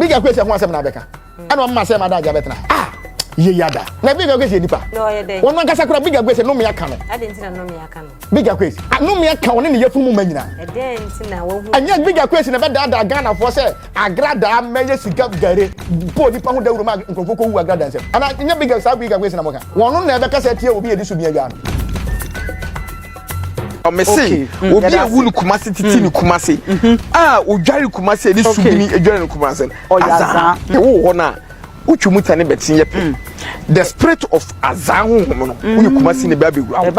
Big Akwesi ho asɛm na abɛka. Ɛna ɔmma sɛ mada agya bɛtena. Ah! Yɛ yada. Na Big Akwesi yɛ nipa. Wɔn ankasa kora Big Akwesi nnome aka no. Big Akwesi. Nnome aka ɔne ne yafunu mu mma nyinaa. Ɛnyɛ Big Akwesi na ɛbɛdaadaa Ghanafoɔ sɛ agradaa mɛyɛ sika gare bɔ nipa ho dawuro ma nkurɔfoɔ kɔwu agradaa nsam. Ana nyɛ Big saa Big Akwesi na moka. Wɔn na ɛbɛkasa atia obi a yɛde sumii awia no. Mese obi a ewu no Kumasi titi no Kumasi a odware Kumasi a ɛde subini edware no Kumasi no azaa ɛwɔ hɔ no a wotwa mu tane bɛte yɛ pɛ the spirit of azaa honhom no woyɛ Kumasi na ɛbɛ abɛwura wo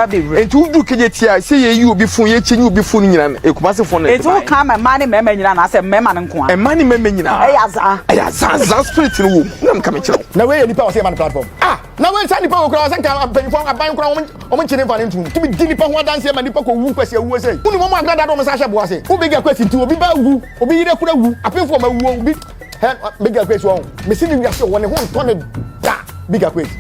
nti woduru kegye tia sɛ yɛyi obi fon yɛkyɛ nyi obi fon no nyinaa no Kumasi fon na ɛde Nti woka ma mmaa ne mmarima nyinaa anaasɛ mmarima no nko a? Mmaa ne mmarima nyinaa ɛyɛ azaa ɛyɛ azaa azaa spirit no wɔ mu na meka mekyerɛ wo. Na wei yɛ nipa a wɔsɛ yɛma no platform ah na wei saa nipa wɔ koraa sɛ nka mpanyinfoɔ aban koraa wɔn Wɔn nkyene mfa no ntom. Tumi di nipa ho adanseɛ ma nipa kɔ wu nkwasi awuo sei. Wonim wɔn agradaa de wɔn nsa ahyɛ boɔ ase. Wo Big Akwasi nti obi ba awu, obi yere kura wu, apemfoɔ ma awuo, obi hɛ Big Akwasi wɔn. Mesi ne wiase wɔ ne ho ntɔ ne da Big Akwasi.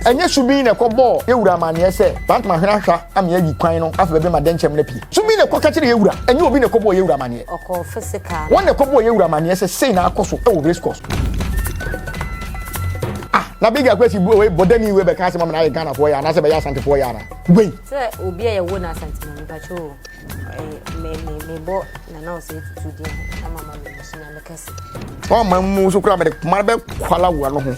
Ɛnyɛ Subin na ɛkɔ bɔɔ yɛwura amaneɛ sɛ Bantama hwene ahwa ama yɛayi kwan no afa baabi ma dɛnkyɛm no apue. Subin na ɛkɔ ka kyerɛ yɛwura, ɛnyɛ obi na ɛkɔ bɔɔ yɛwura amaneɛ. Ɔkɔɔ physical. Wɔn na ɛkɔ bɔɔ yɛwura amaneɛ sɛ sei na akɔ so wɔ race course. Ah na Big Akwasi bu wei bɔdani wei bɛka asɛm ama no ayɛ Ghana foɔ yɛ anaasɛ bɛyɛ Asante foɔ yɛ ana wei. Sɛ obi a yɛwo no Asante mu mpakyɛ o me me me bɔ Nana Osei Tutu din ho na mama me musu nyame kɛse. Wɔn ma mu so kura mede kuma bɛ kwala wo ano ho.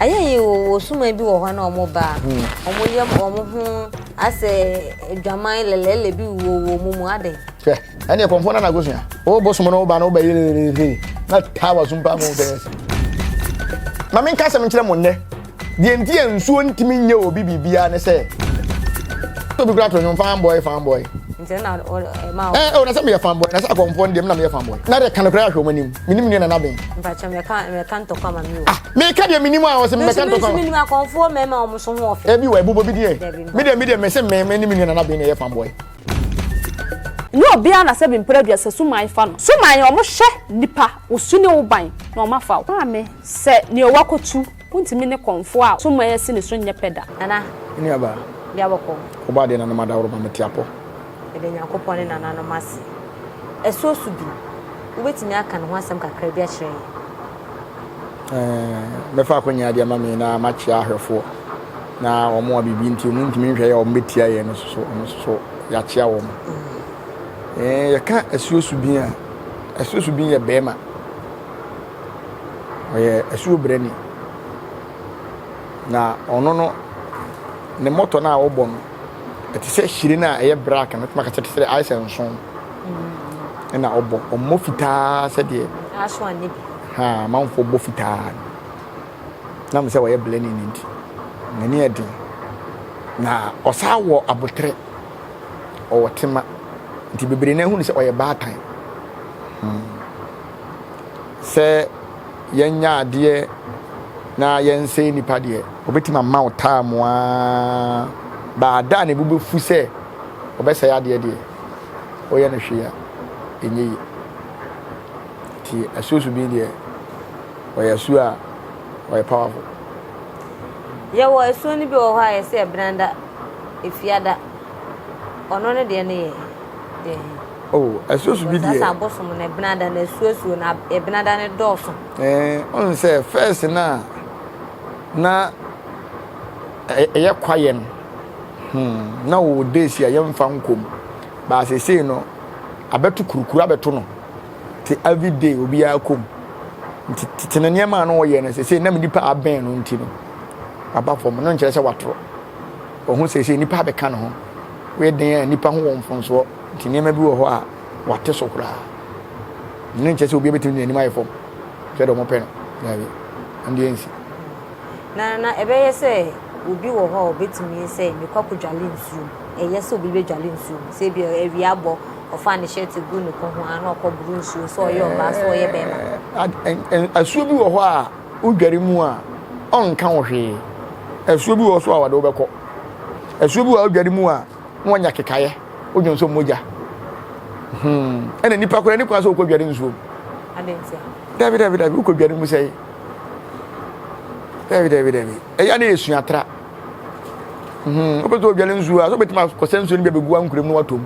Ayɛ yi wɔ wɔ suman bi wɔ hɔ na wɔn ba a wɔn yɛ wɔn ho asɛ adwaman lɛlɛlɛ bi wɔ wɔn mu adɛn. Hwɛ. Ɛne kɔmfoɔ no na akosua. Wo bosom no wo ba no wobɛyɛ lelelele na taa w'asom paa ma wo bɛyɛ sɛ. Ma menka asɛm nkyerɛ mo nnɛ. Deɛ nti a nsuo ntumi nyɛ obi biribiara ne sɛ obi kura to nwom fan boy fan boy. Nti na ɛma wo. Ɛɛ o na sɛ meyɛ fan boy na sɛ akɔmfoɔ no deɛ me na meyɛ fan boy. Na deɛ ka no koraa ahwɛ wɔn anim. Menim nua Nana Ben. Mpakyɛ mɛka mɛka ntɔkwa ma mi o. Ah meka deɛ menim a ɔsɛ mɛka ntɔkwa. Nso menim akɔmfoɔ mmarima wɔn so ho ɔfɛ. Ebi wɔ ɛbobɔ bi deɛ. Me deɛ me deɛ mese me me ne me nua Nana Ben na ɛyɛ fan boy. Nyɛ obiara na sɛbi mpere aduasa suman fa no. Suman ɔmo hyɛ nipa wo su ne wo ban na ɔmo afa wo. Maame sɛ nea wakotu wontumi ne kɔmfoɔ a suman asi ne so nyɛ pɛ da. Nana. Me nua baa. Bia bɔkɔ. Ɔbɔ adeɛ nanom adaworo ma mete apɔ. Yɛda Nyankopɔn ne nananom ase. Asuo so bi, wobɛtumi aka ne ho asɛm kakra bi akyerɛ yɛn? Ɛɛ, mɛfa akwannya de ama me na makyea ahwɛfoɔ na wɔn a biribi nti wɔn ntumi nhwɛ yɛ a wɔbɛtia yɛn no soso wɔn nso so yɛakyea wɔn. Ɛɛ, yɛka asuo subin a, asuo subin yɛ bɛrima. Ɔyɛ asuo brɛni. Na ɔno no, ne mɔtɔ no a ɔbɔ no, ɛte sɛ hyire no a ɛyɛ black no, mɛtumi aka sɛ ɛte sɛ ayɛ sɛ nson ɛna ɔbɔ. Ɔmmɔ fitaa sɛdeɛ ha amanfoɔ bɔ fitaa no. Nam sɛ ɔyɛ blɛni no nti, n'ani yɛ den. Na ɔsan wɔ aboterɛ, ɔwɔ tema. Nti bebree no ahu no sɛ ɔyɛ baatan. Hmm. Sɛ yɛnyɛ adeɛ na yɛnsɛe nnipa deɛ, ɔbɛtumi ama wo time ara, but ada a ne bo bɛfu sɛ ɔbɛsɛe adeɛ deɛ, woyɛ no hwee a, ɛnyɛ yie. Nti asuo so bi deɛ, ɔyɛ asuo a ɔyɛ powerful. Yɛwɔ asuo no bi wɔ hɔ a yɛsɛ ɛbenada, efiada, ɔno ne deɛ no yɛ deɛ. Oh, asuo so bi deɛ. Sasa abosom no ɛbenada no asuo no ɛbenada no dɔɔso. Ɛɛ, ɔn sɛ first na na ɛyɛ kwaeɛ no, hmm, na wɔ days a yɛmfa nkɔ mu. Baa seesei no, abɛto kurukuru abɛto no. Te every day obiara kɔ mu. Nti tete no nneɛma a na ɔyɛ no seesei nam nipa abɛn no nti no, aba fam. No nkyerɛ sɛ watorɔ. Ɔho seesei nipa abɛka ne ho. Woyɛ den a nipa ho wɔ mfonsoɔ. Nti nneɛma bi wɔ hɔ a wate so koraa. Ɛno nkyerɛ sɛ obiara bɛtumi de n'anim ayɛ fam sɛdeɛ wɔpɛ no. Daabi, ɛno deɛ ɛnsi. Na na ɛbɛyɛ sɛ obi wɔ hɔ a ɔbɛtumi sɛ mekɔ akɔdwale nsuo mu. Ɛyɛ sɛ obi bɛdwale nsuo mu. Sɛ ebia awia abɔ, ɔfaa ne hyɛɛte gu ne kɔn ho ara na ɔkɔboro nsuo, sɛ ɔyɛ ɔbaa, sɛ ɔyɛ bɛrima. Asuo bi wɔ hɔ a wodware mu a ɔnka wo hwee. Asuo bi wɔ hɔ so a wɔde wo bɛkɔ. Asuo bi wɔ hɔ a wodware mu a na wanya kekaeɛ, wodwen sɛ mogya. Hmm. Ɛna nipa koraa ne kwan sɛ wokɔdware nsuo mu. Dabi dabi dabi wokɔdware mu sɛe. Dabi dabi dabi. Ɛyɛ ne yɛ suatra. Hmm. Wopɛ sɛ wodware nsuo a sɛ wobɛtumi akɔsɛ nsuo no bi abɛgu ankorɛ mu na watɔ mu.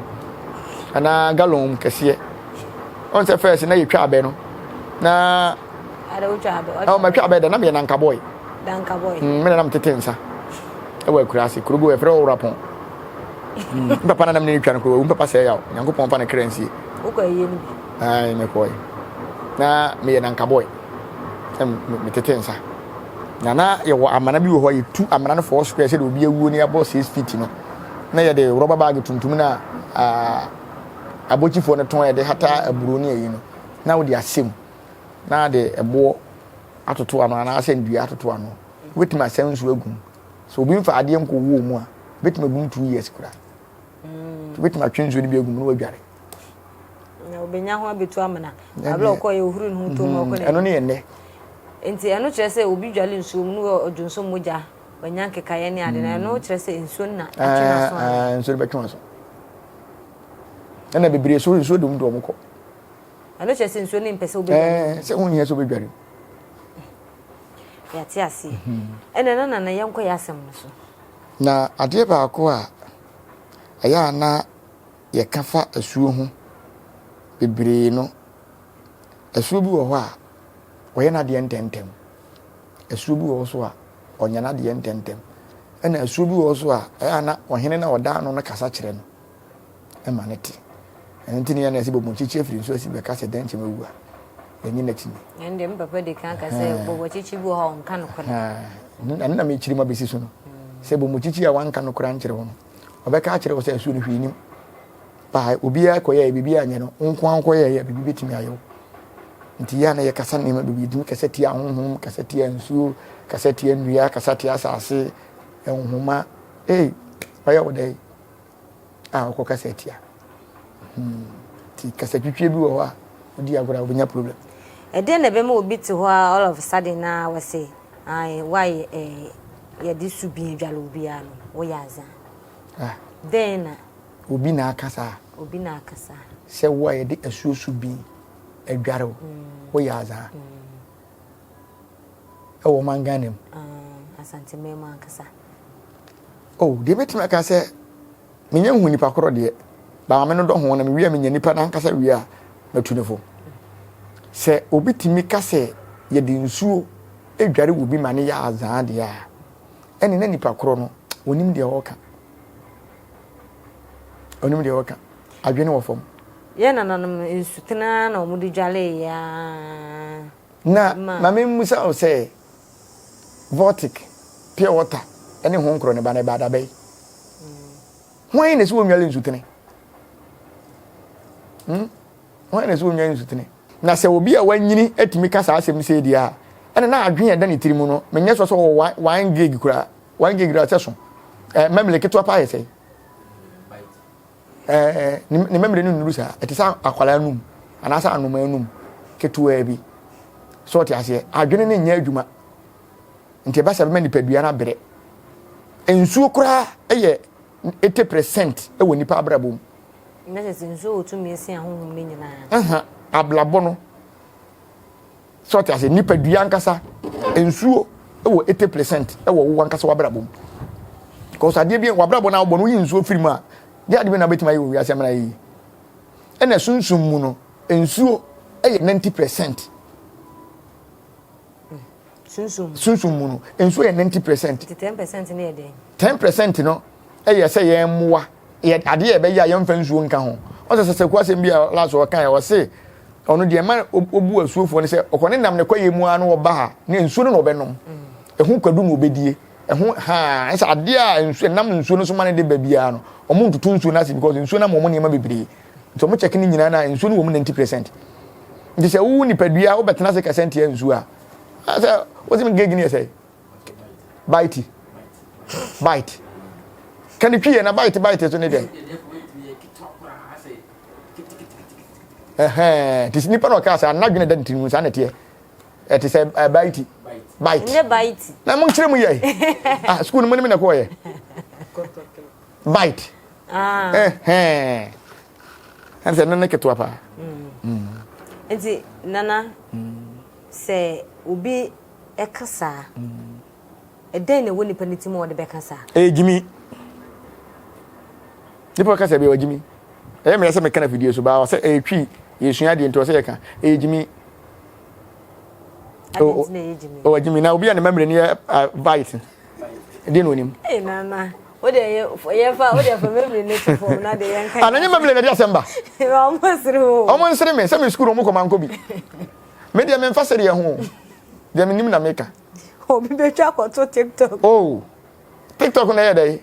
Anaa galɔn kɛseɛ. Ɔn sɛ first na yɛtwa abɛ no na ɔ matwa abɛ da na meyɛ nanka boy. Nanka boy. Mm, me na nam tete nsa. Ɛwɔ akura ase kuro bi wɔ yɛfrɛ wɔ Wurapɔn. Mm, papa na nam ne twa no kuro, papa sɛ yaw. Nyankopɔn fa ne kra nsie. Wokɔ ayie no bi? Ae, mekɔe. Na meyɛ nanka boy. Na metete nsa. Na na yɛwɔ amana bi wɔ hɔ a yɛtu amana no four square sɛdeɛ obi awuo no yɛabɔ six feet no. Na yɛde rɔba bag tuntum na abɔkyifoɔ no tɔn yɛde hata aburo ne ayi no na wode ahyɛ mu na de ɛboɔ atoto ano anaasɛ nnua atoto ano. Wobɛtumi asɛ nsuo agu mu. Sɛ obi mfa adeɛ nkɔ wuo mu a, wobɛtumi agu mu 2 years koraa. Wobɛtumi atwe nsuo no bi agu mu na wadware. Na obɛnya ho abɛtu amena. Abere ɔkɔ yɛ ohuru ne ho tom ɔkɔ ne. Ɛno ne yɛ nnɛ. Nti ɛno kyerɛ sɛ obi dwale nsuo mu na ɔdwo nso mogya wanya nkekaeɛ ne ade na ɛno kyerɛ sɛ nsuo no na atwe n'aso anaa? Nsuo no bɛtwe w'aso. Ɛna bebree so nsuo dum de wɔn kɔ. Ɛno kyerɛ sɛ nsuo no mpɛ sɛ wobɛdware. Ɛɛ sɛ ho hia sɛ wobɛdware. Yɛate aseɛ. Ɛna na nana yɛnkɔ yɛ asɛm no so. Na adeɛ baako a ɛyɛ a na yɛka fa asuo ho bebree no, asuo bi wɔ hɔ a ɔyɛ n'adeɛ ntɛmntɛm. Asuo bi wɔ hɔ so a ɔnyɛ n'adeɛ ntɛmntɛm. Ɛna asuo bi wɔ hɔ so a ɛyɛ a na ɔhene no a ɔda ano no kasa kyerɛ no ma no te. Ɛno nti ne yɛn na yɛsɛ bɔbɔnkyekye afiri nsuo asi bɛka sɛ dɛn kyɛm awu a yɛnye n'akyi ni. Ɛno deɛ me papa di kan ka sɛ bɔbɔkyekye bi wɔ hɔ a ɔnka nokorɛ. Ɛno na mekyiri mu abɛsi so no. Sɛ bɔbɔkyekye a wanka nokorɛ ankyerɛ wo no, ɔbɛka akyerɛ wo sɛ asuo no hwee nim. Baa obiara kɔyɛɛ biribi anyɛ no, wo nko ara kɔyɛɛ a biribi bɛtumi ayɛ wo. Nti yɛ a na yɛkasa nneɛma bebree, yɛtumi kasa tia ahonhom, kasa tia nsuo, kasa tia nnua, kasa tia asase, nhoma. Ei, ɔyɛ wo dɛn a wokɔ kasa tia? Nti kasa twitwie bi wɔ hɔ a wodi agorɔ a wobɛnya problem. Ɛdeɛn na ɛbɛma obi te hɔ a all of a sudden na wɔse ae woayɛ eh, yɛde subin adwale obiara no, woyɛ adza. Ah. Dɛn na. Obi na aka saa. Obi na aka saa. Sɛ wo a yɛde asuo subin adware wo, woyɛ adza. Ɛwɔ ɔman Ghana mu. Ah, Asanteman mu ankasa. Oh, deɛ mɛtumi aka sɛ menyɛ nhu nipa korɔ deɛ, ba maame no dɔ ho na mewie a menya nipa no ankasa wie a matu ne fo. Sɛ obi tumi ka sɛ yɛde nsuo dware wɔ bi ma no yɛ azaa deɛ a, ɛne na nipa korɔ no onim deɛ ɔreka. Onim deɛ ɔreka. Adwene wɔ fam. Yɛn nananom nsutene ara na wɔde dwareeɛ ara. Na ma memmisa wo sɛ, Vortic, pure water, ne ho nkorɔ ne ba no ɛbaa da bɛn? Hwan na ɛsɛ wɔnnwale nsutene? Hmm? Hwan na ɛsɛ wɔnnwale nsutene? Na sɛ obi a wanyini atumi ka saa asɛm sei deɛ a, ɛna na adwene a ɛda ne tiri mu no, menyɛ sɔ sɛ ɔwɔ 1 gig koraa, 1 gig koraa sɛ so. Eh, memory ketewa paa yɛ sɛn? Eh, ne memory no nnuru saa. Ɛte sɛ akwadaa anum anaasɛ anoma anum ketewaa bi. So ɔte aseɛ, adwene no nyɛ adwuma. Nti ɛba sɛ bɛma nipadua no abrɛ. Nsuo koraa yɛ 80% wɔ nipa abrabɔ mu. Na kyerɛ sɛ nsuo wɔ tumi sen ahonhom no nyinaa. Aha, abrabɔ no. So ɔte aseɛ, nipadua ankasa, nsuo wɔ 80% wɔ wo ankasa w'abrabɔ mu. Because adeɛ bi w'abrabɔ no a wobɔ no woyi nsuo firi mu a, deɛ adeɛ bi na wobɛtumi ayɛ wɔ wiase amena yɛ yie. Ɛna sunsum mu no, nsuo yɛ 90%. Sunsum. Sunsum mu no, nsuo yɛ 90%. Nti 10% no yɛ dɛn? 10% no yɛ sɛ yɛn mmoa, yɛ adeɛ a yɛbɛyɛ a yɛmfa nsuo nka ho. Ɔsɛ sɛ sɛku asɛm bi a last ɔka yɛ ɔse ɔno deɛ ɛma obu asuofoɔ no sɛ ɔkɔ ne nam ne kɔyɛ mu ara na ɔba ha ne nsuo no na ɔbɛnom. Ɛho kwadu na ɔbɛdie. Ɛho haa ɛsɛ adeɛ a nsuo ɛnam nsuo no so ma ne de ba biara no wɔn ntutu nsuo no ase because nsuo no ama wɔn nneɛma bebree. Nti wɔn kyɛke ne nyinaa na nsuo no wɔ mu 90%. Nti sɛ wowu nipadua wobɛtena ase kasa ntia nsuo a sɛ wosi mi gauge ne yɛ sɛ bite bite ka ne twi yɛ na bite bite so ne dɛn ɛhɛn te nipa na ɔka sɛ anadwene da ne tiri mu saa na ɛteɛ ɛte sɛ bite bite nyɛ bite na mo nkyerɛ mu yɛ ah sukuu no mo ne mi na ɛkɔɔ yɛ bite ah ɛhɛn ɛn sɛ ne ketewa paa. Nti nana sɛ obi ɛka saa ɛdɛn na ɛwɔ nipa ne ti mu a ɔde bɛka saa. Ɛyɛ gyimi nipa kasa bi ɛwɔ gyimi ɛyɛ mmerɛ sɛ meka na fidie so baa sɛ ɛyɛ twi. Yɛsua adeɛ nti ɔsɛ yɛka. Ɛyɛ gyimi. Ɔwɔ gyimi na obi a ne mamire no yɛ vite. Ɛdeɛ na onim. Ee nana, o de yɛ yɛ fa o de fa mamire no to fam na de yɛn ka. Ana nye mamire na de asɛm ba. Ɔmo nsere o. Ɔmo nsere me sɛ me sukuu ɔmo kɔ ma nkɔ bi. Me deɛ me nfa sɛdeɛ ho. Deɛ me nim na meka. Obi betwa akɔto TikTok. Oh. TikTok na ɛyɛ dɛ.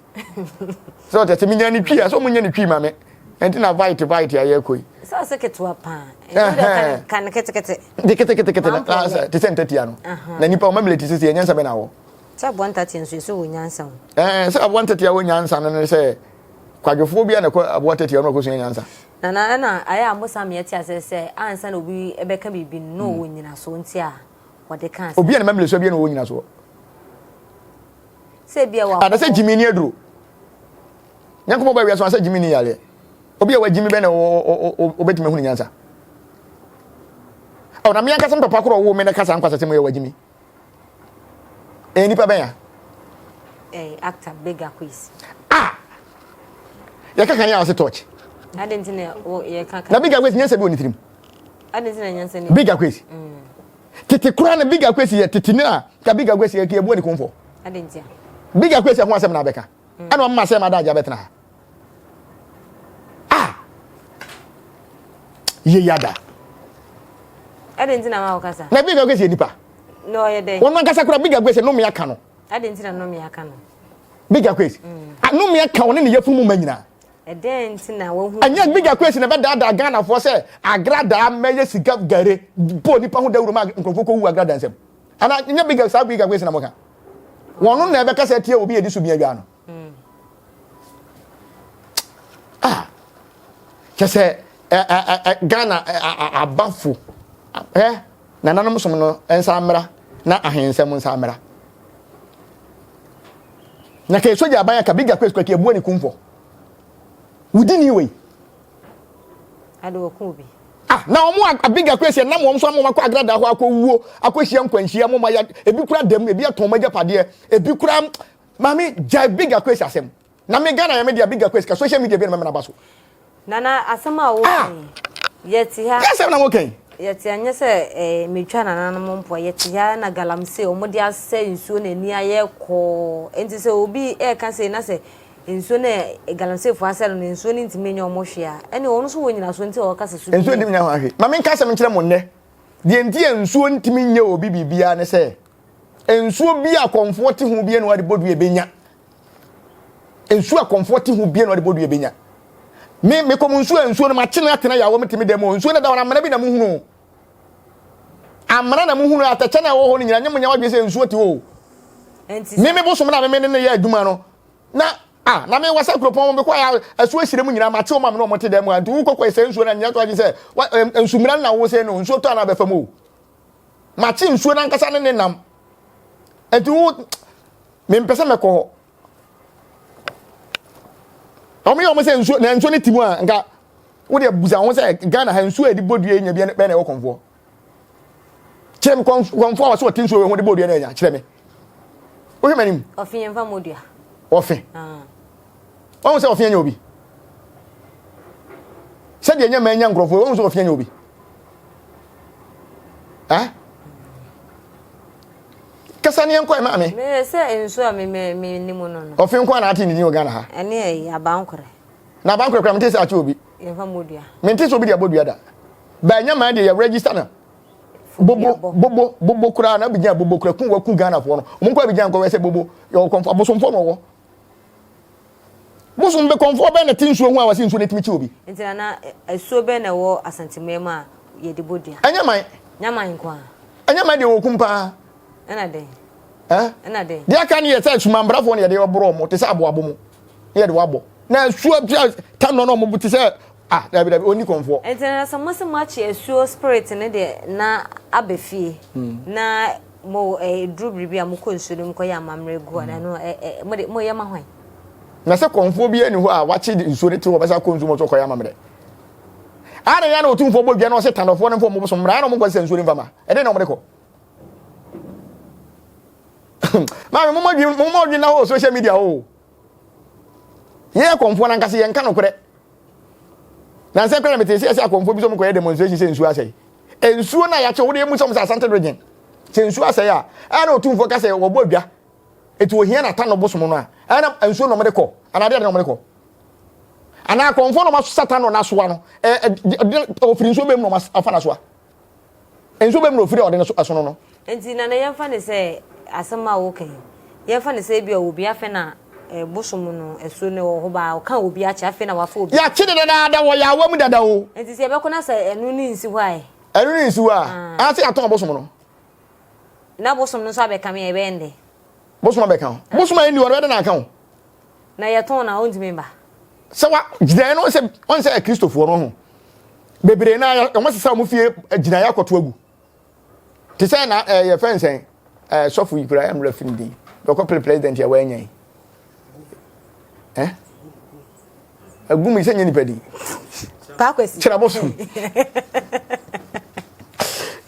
Sɛ ɔtɛ sɛ menya ne twi a sɛ ɔmo nya ne twi ma me. Ɛnti na vite vite a yɛkɔ yi. Sɛ ɔsɛ ketewa paa. Ɛnti ka ne ketekete. De ketekete na sɛ te sɛ ntatia no. Na nipa ɔma mele te sɛ sɛ nyansa bɛ na wɔ. Sɛ aboa ntatia nso ɛsɛ wɔ nyansa o. Ɛɛ sɛ aboa ntatia wɔ nyansa no ne sɛ kwadwofoɔ bi a na ɛkɔ aboa ntatia no akɔsua nyansa. Nana ɛna ayɛ a mo sa meɛ te aseɛ sɛ ansa na obi ɛbɛka biribi no na ɔwɔ nyinasoɔ nti a wɔde ka asɛm. Obi a ne mamile so bi na ɔwɔ nyinasoɔ. Sɛ ebi a wakɔ. Anasɛ gyimi ni aduro. Nyankopɔn ba wiase anasɛ gyimi ni yareɛ. Obi a wagyimi bɛ na obetumi ahunu nyansa. Ɔ na me ankasa me papa korɔ ɔwoo me na kasa nkwasasɛm yɛ wagyimi. Ɛyɛ nipa bɛn a? Eh, actor Bega Quiz. Ah! Yɛka kan yɛ a ɔse torch. Ade nti na yɛka kan. Na Bega Quiz nyansa bi wɔ ne tirim. Ade nti na nyansa ni. Bega Quiz. Mm. Tete koraa na Big Akwesi yɛ tete no a ka Big Akwesi yɛ yɛbua ne kumfɔ. Big Akwesi ho asɛm na abɛka. Mm. Ɛna ɔmma sɛ mada agya bɛtena ha. Ah! Yɛ yada. Ɛde nti na ma wɔkasa. Na Big Akwesi yɛ nipa. Na ɔyɛ dɛn? Wɔn ankasa koraa Big Akwesi nnome aka no. Ɛde nti na nnome aka no. Big Akwesi. Mm. Nnome aka ɔne ne yafunu mu ma nyinaa. Ɛdɛn nti na wahu. Ɛnyɛ Big Akwesi na ɛbɛdaadaa Ghanafoɔ sɛ agradaa mmɛyɛ sika gare bɔ nipa ho dawuro ma nkurɔfoɔ kɔwu agradaa nsam. Ana nyɛ Big saa Big Akwesi na moka. Wɔn na ɛbɛkasa atia obi a ɛdi so bia dwa no. Ah, kyɛ sɛ Ghana abafo ɛ nananom som no nsa mmra na ahensɛm nsa mmra. Na kɛ sogya aban aka Big Akwes kwaki abua ne kumfɔ. Wodi ni wei. Ade wɔko obi. Ah, na wɔn a Big Akwes nam wɔn so ama wɔn akɔ agrada hɔ akɔ wuo, akɔ hyia nkwanhyia mo ma ya ebi kura dɛm, ebi atɔn wɔn agyapadeɛ, ebi kura maame gyae Big Akwes asɛm. Na me Ghana yɛ me dea Big Akwes ka social media bi na mɛmɛ n'aba so. Nana asɛm a woka yi yɛte ha. Yɛ asɛm na moka yi. Yɛte anyɛ sɛ eh, metwa nananom mpoa yɛte ha na galamsey wɔn de asɛ nsuo na ani ayɛ kɔɔ nti sɛ obi ɛreka sei na sɛ nsuo na galamseyfoɔ asɛ no na nsuo no ntumi nyɛ wɔn hwee a ɛne wɔn nso wɔ nyinasoɔ nti a wɔka sɛ so Nsuo ntumi nyɛ wɔn hwee. Ma menka asɛm nkyerɛ mo nnɛ. Deɛ nti a nsuo ntumi nyɛ obi biribiara ne sɛ nsuo bi a kɔmfoɔ te ho bi na wɔde bɔ dua bɛnya. Nsuo a kɔmfoɔ te ho bia na ɔde bɔ dua bɛnya. Me mekɔm nsuo a nsuo no makye no atena yɛ a wɔn te me dɛm o. Nsuo no da hɔ no amena bi na mohunu o. Amena na mohunu atɛkyɛ na ɛwɔ hɔ no nyina nyɛ mo nya wadwene sɛ nsuo te hɔ o. Me me bosom na me me ne no yɛ adwuma no na ah na me wasa kuropɔn mo mekɔ ya asuo ahyire mu nyinaa makye wɔn a me ne wɔn te dɛm a nti wokɔ kɔ sɛ nsuo no nyɛ to adwene sɛ nsumina no na wo sɛ no nsuo tɔ a na abɛfa mu o. Makye nsuo no ankasa ne ne nam. Nti wo mempɛ sɛ mɛkɔ hɔ wɔn yɛ wɔn sɛ nsuo na nsuo no ti mu a nka wo deɛ busa ho sɛ ghana ha nsuo a yɛde bɔ dua yi nya bi bɛn na ɛwɔ kɔnfoɔ kyerɛ me kɔnfoɔ a wɔsɛ wɔte nsuo ho de bɔ dua no anya kyerɛ me wohwɛ m'anim ɔfe yɛn fa mɔ dua ɔfe ah. wɔn sɛ ɔfe anya obi sɛdeɛ nyɛ mɛ nya nkurɔfoɔ wɔn sɛ ɔfe anya obi ah Kasa ne yɛnkɔ ɛ maame. Me sɛ nsuo a me me me nim no no. Ɔfe nko a na ate ne din wɔ Ghana ha. Ɛne ɛyi abankorɛ. Na abankorɛ kora mente sɛ ate obi. Yɛmfa mmɔ dua. Mente sɛ obi de abɔ dua da. Ba ɛnyɛ maa deɛ yɛ register no. Bobo bobo bobo koraa na abigyan bobo koraa kun waku Ghana foɔ no. Ɔmo nkɔ abigyan nkɔwɛ sɛ bobo yɛ ɔkɔmfo abosomfoɔ na ɔwɔ. Bosom bɛ kɔmfoɔ bɛn na te nsuo ho a wɔse nsuo no tumi kye obi? Nti nana asuo bɛn na ɛwɔ Asanteman mu a yɛde bɔ dua? Ɛnyɛ man. Nyɛ man nko ara. Ɛnyɛ man deɛ wɔkum paa. Ɛna dɛn? Eh? Ɛna dɛn? Deɛ aka no yɛ sɛ sumanbrafoɔ na yɛde boro wɔn te sɛ aboabo mu na yɛde wɔabɔ. Na asuo tanɔ na wɔn te sɛ ah dabi dabi ɔnni kɔmfoɔ. Nti nana sɛ mo se moakye asuo spirit no deɛ na aba fie na Mo ɛ duru biribi a mokɔ nsuo no mu kɔyɛ amammerɛ gu a na ɛno ɛ ɛ mo de moyɛ ma hwan? Na sɛ kɔmfoɔ biara nni hɔ a wakye nsuo no te hɔ bɛsa akɔ nsuo mu sɛ ɔkɔyɛ amammerɛ. A na yɛn na otumfoɔ bɔ dua na ɔse tanɔfoɔ no mfa wɔn bosom mmra, a na wɔn nkɔ sesa nsuo no mfa ma. Ɛdɛn na wɔn de kɔ? Maame, mo mma mo mma odwin na hɔ social media hɔ o. Yɛn akɔmfoɔ no ankasa yɛnka nokorɛ. Nansa koraa na metee sɛ yɛsɛ akɔmfoɔ bi sɛ wɔkɔyɛ demonstration sɛ nsuo asɛe. Nsuo no a yɛakyɛ wode emu sɛ wɔn sɛ Asante region. Sɛ nsuo asɛe a, ɛna otumfoɔ ka sɛ wɔbɔ adwa. Eti ohia na ta no bosom no a, ɛna nsuo na wɔde kɔ. Anaa adeɛ na wɔde kɔ. Anaa akɔmfoɔ na wɔasesa ta no n'asoa no, ɛ ɔfiri nsuo bɛm na wɔafa n'asoa. Nsuo bɛm na ofiri a ɔde no ɛsono no. Nti Nana yɛmfa no sɛ asɛm a woka yi, yɛmfa no sɛ ebia obi afei na bosom no asuo no wɔ hɔ baa ɔka obi akyɛ afei na wafa obi. Yɛakye no dadaada wɔ yaawa mu dada o. Nti sɛ yɛbɛkɔ na sɛ ɛno ne nsi hɔ a ɛ? Ɛno ne nsi hɔ a, aa sɛ yɛatɔn bosom no. Na bosom no nso abɛka me a ɛbɛyɛ ndɛ? Bosom abɛka wo. Bosom a ɛnni hɔ no ɛbɛyɛ dɛn na aka wo? Na yɛtɔn no a ɔntumi mba. Sɛ wa gyinaeɛ no sɛ wɔn sɛ akristofoɔ no ho bebree na wɔn asesa wɔn fie gyinaeɛ akɔto agu. Te sɛ na ɛɛ yɛfrɛ no sɛn ɛɛ sɔfo yi koraa ɛmmerɛ fim din dɔkɔ pere president a wɔanya yi ɛ agu mu sɛ nyɛ nipa din Paakwasi. Kyerɛ abosom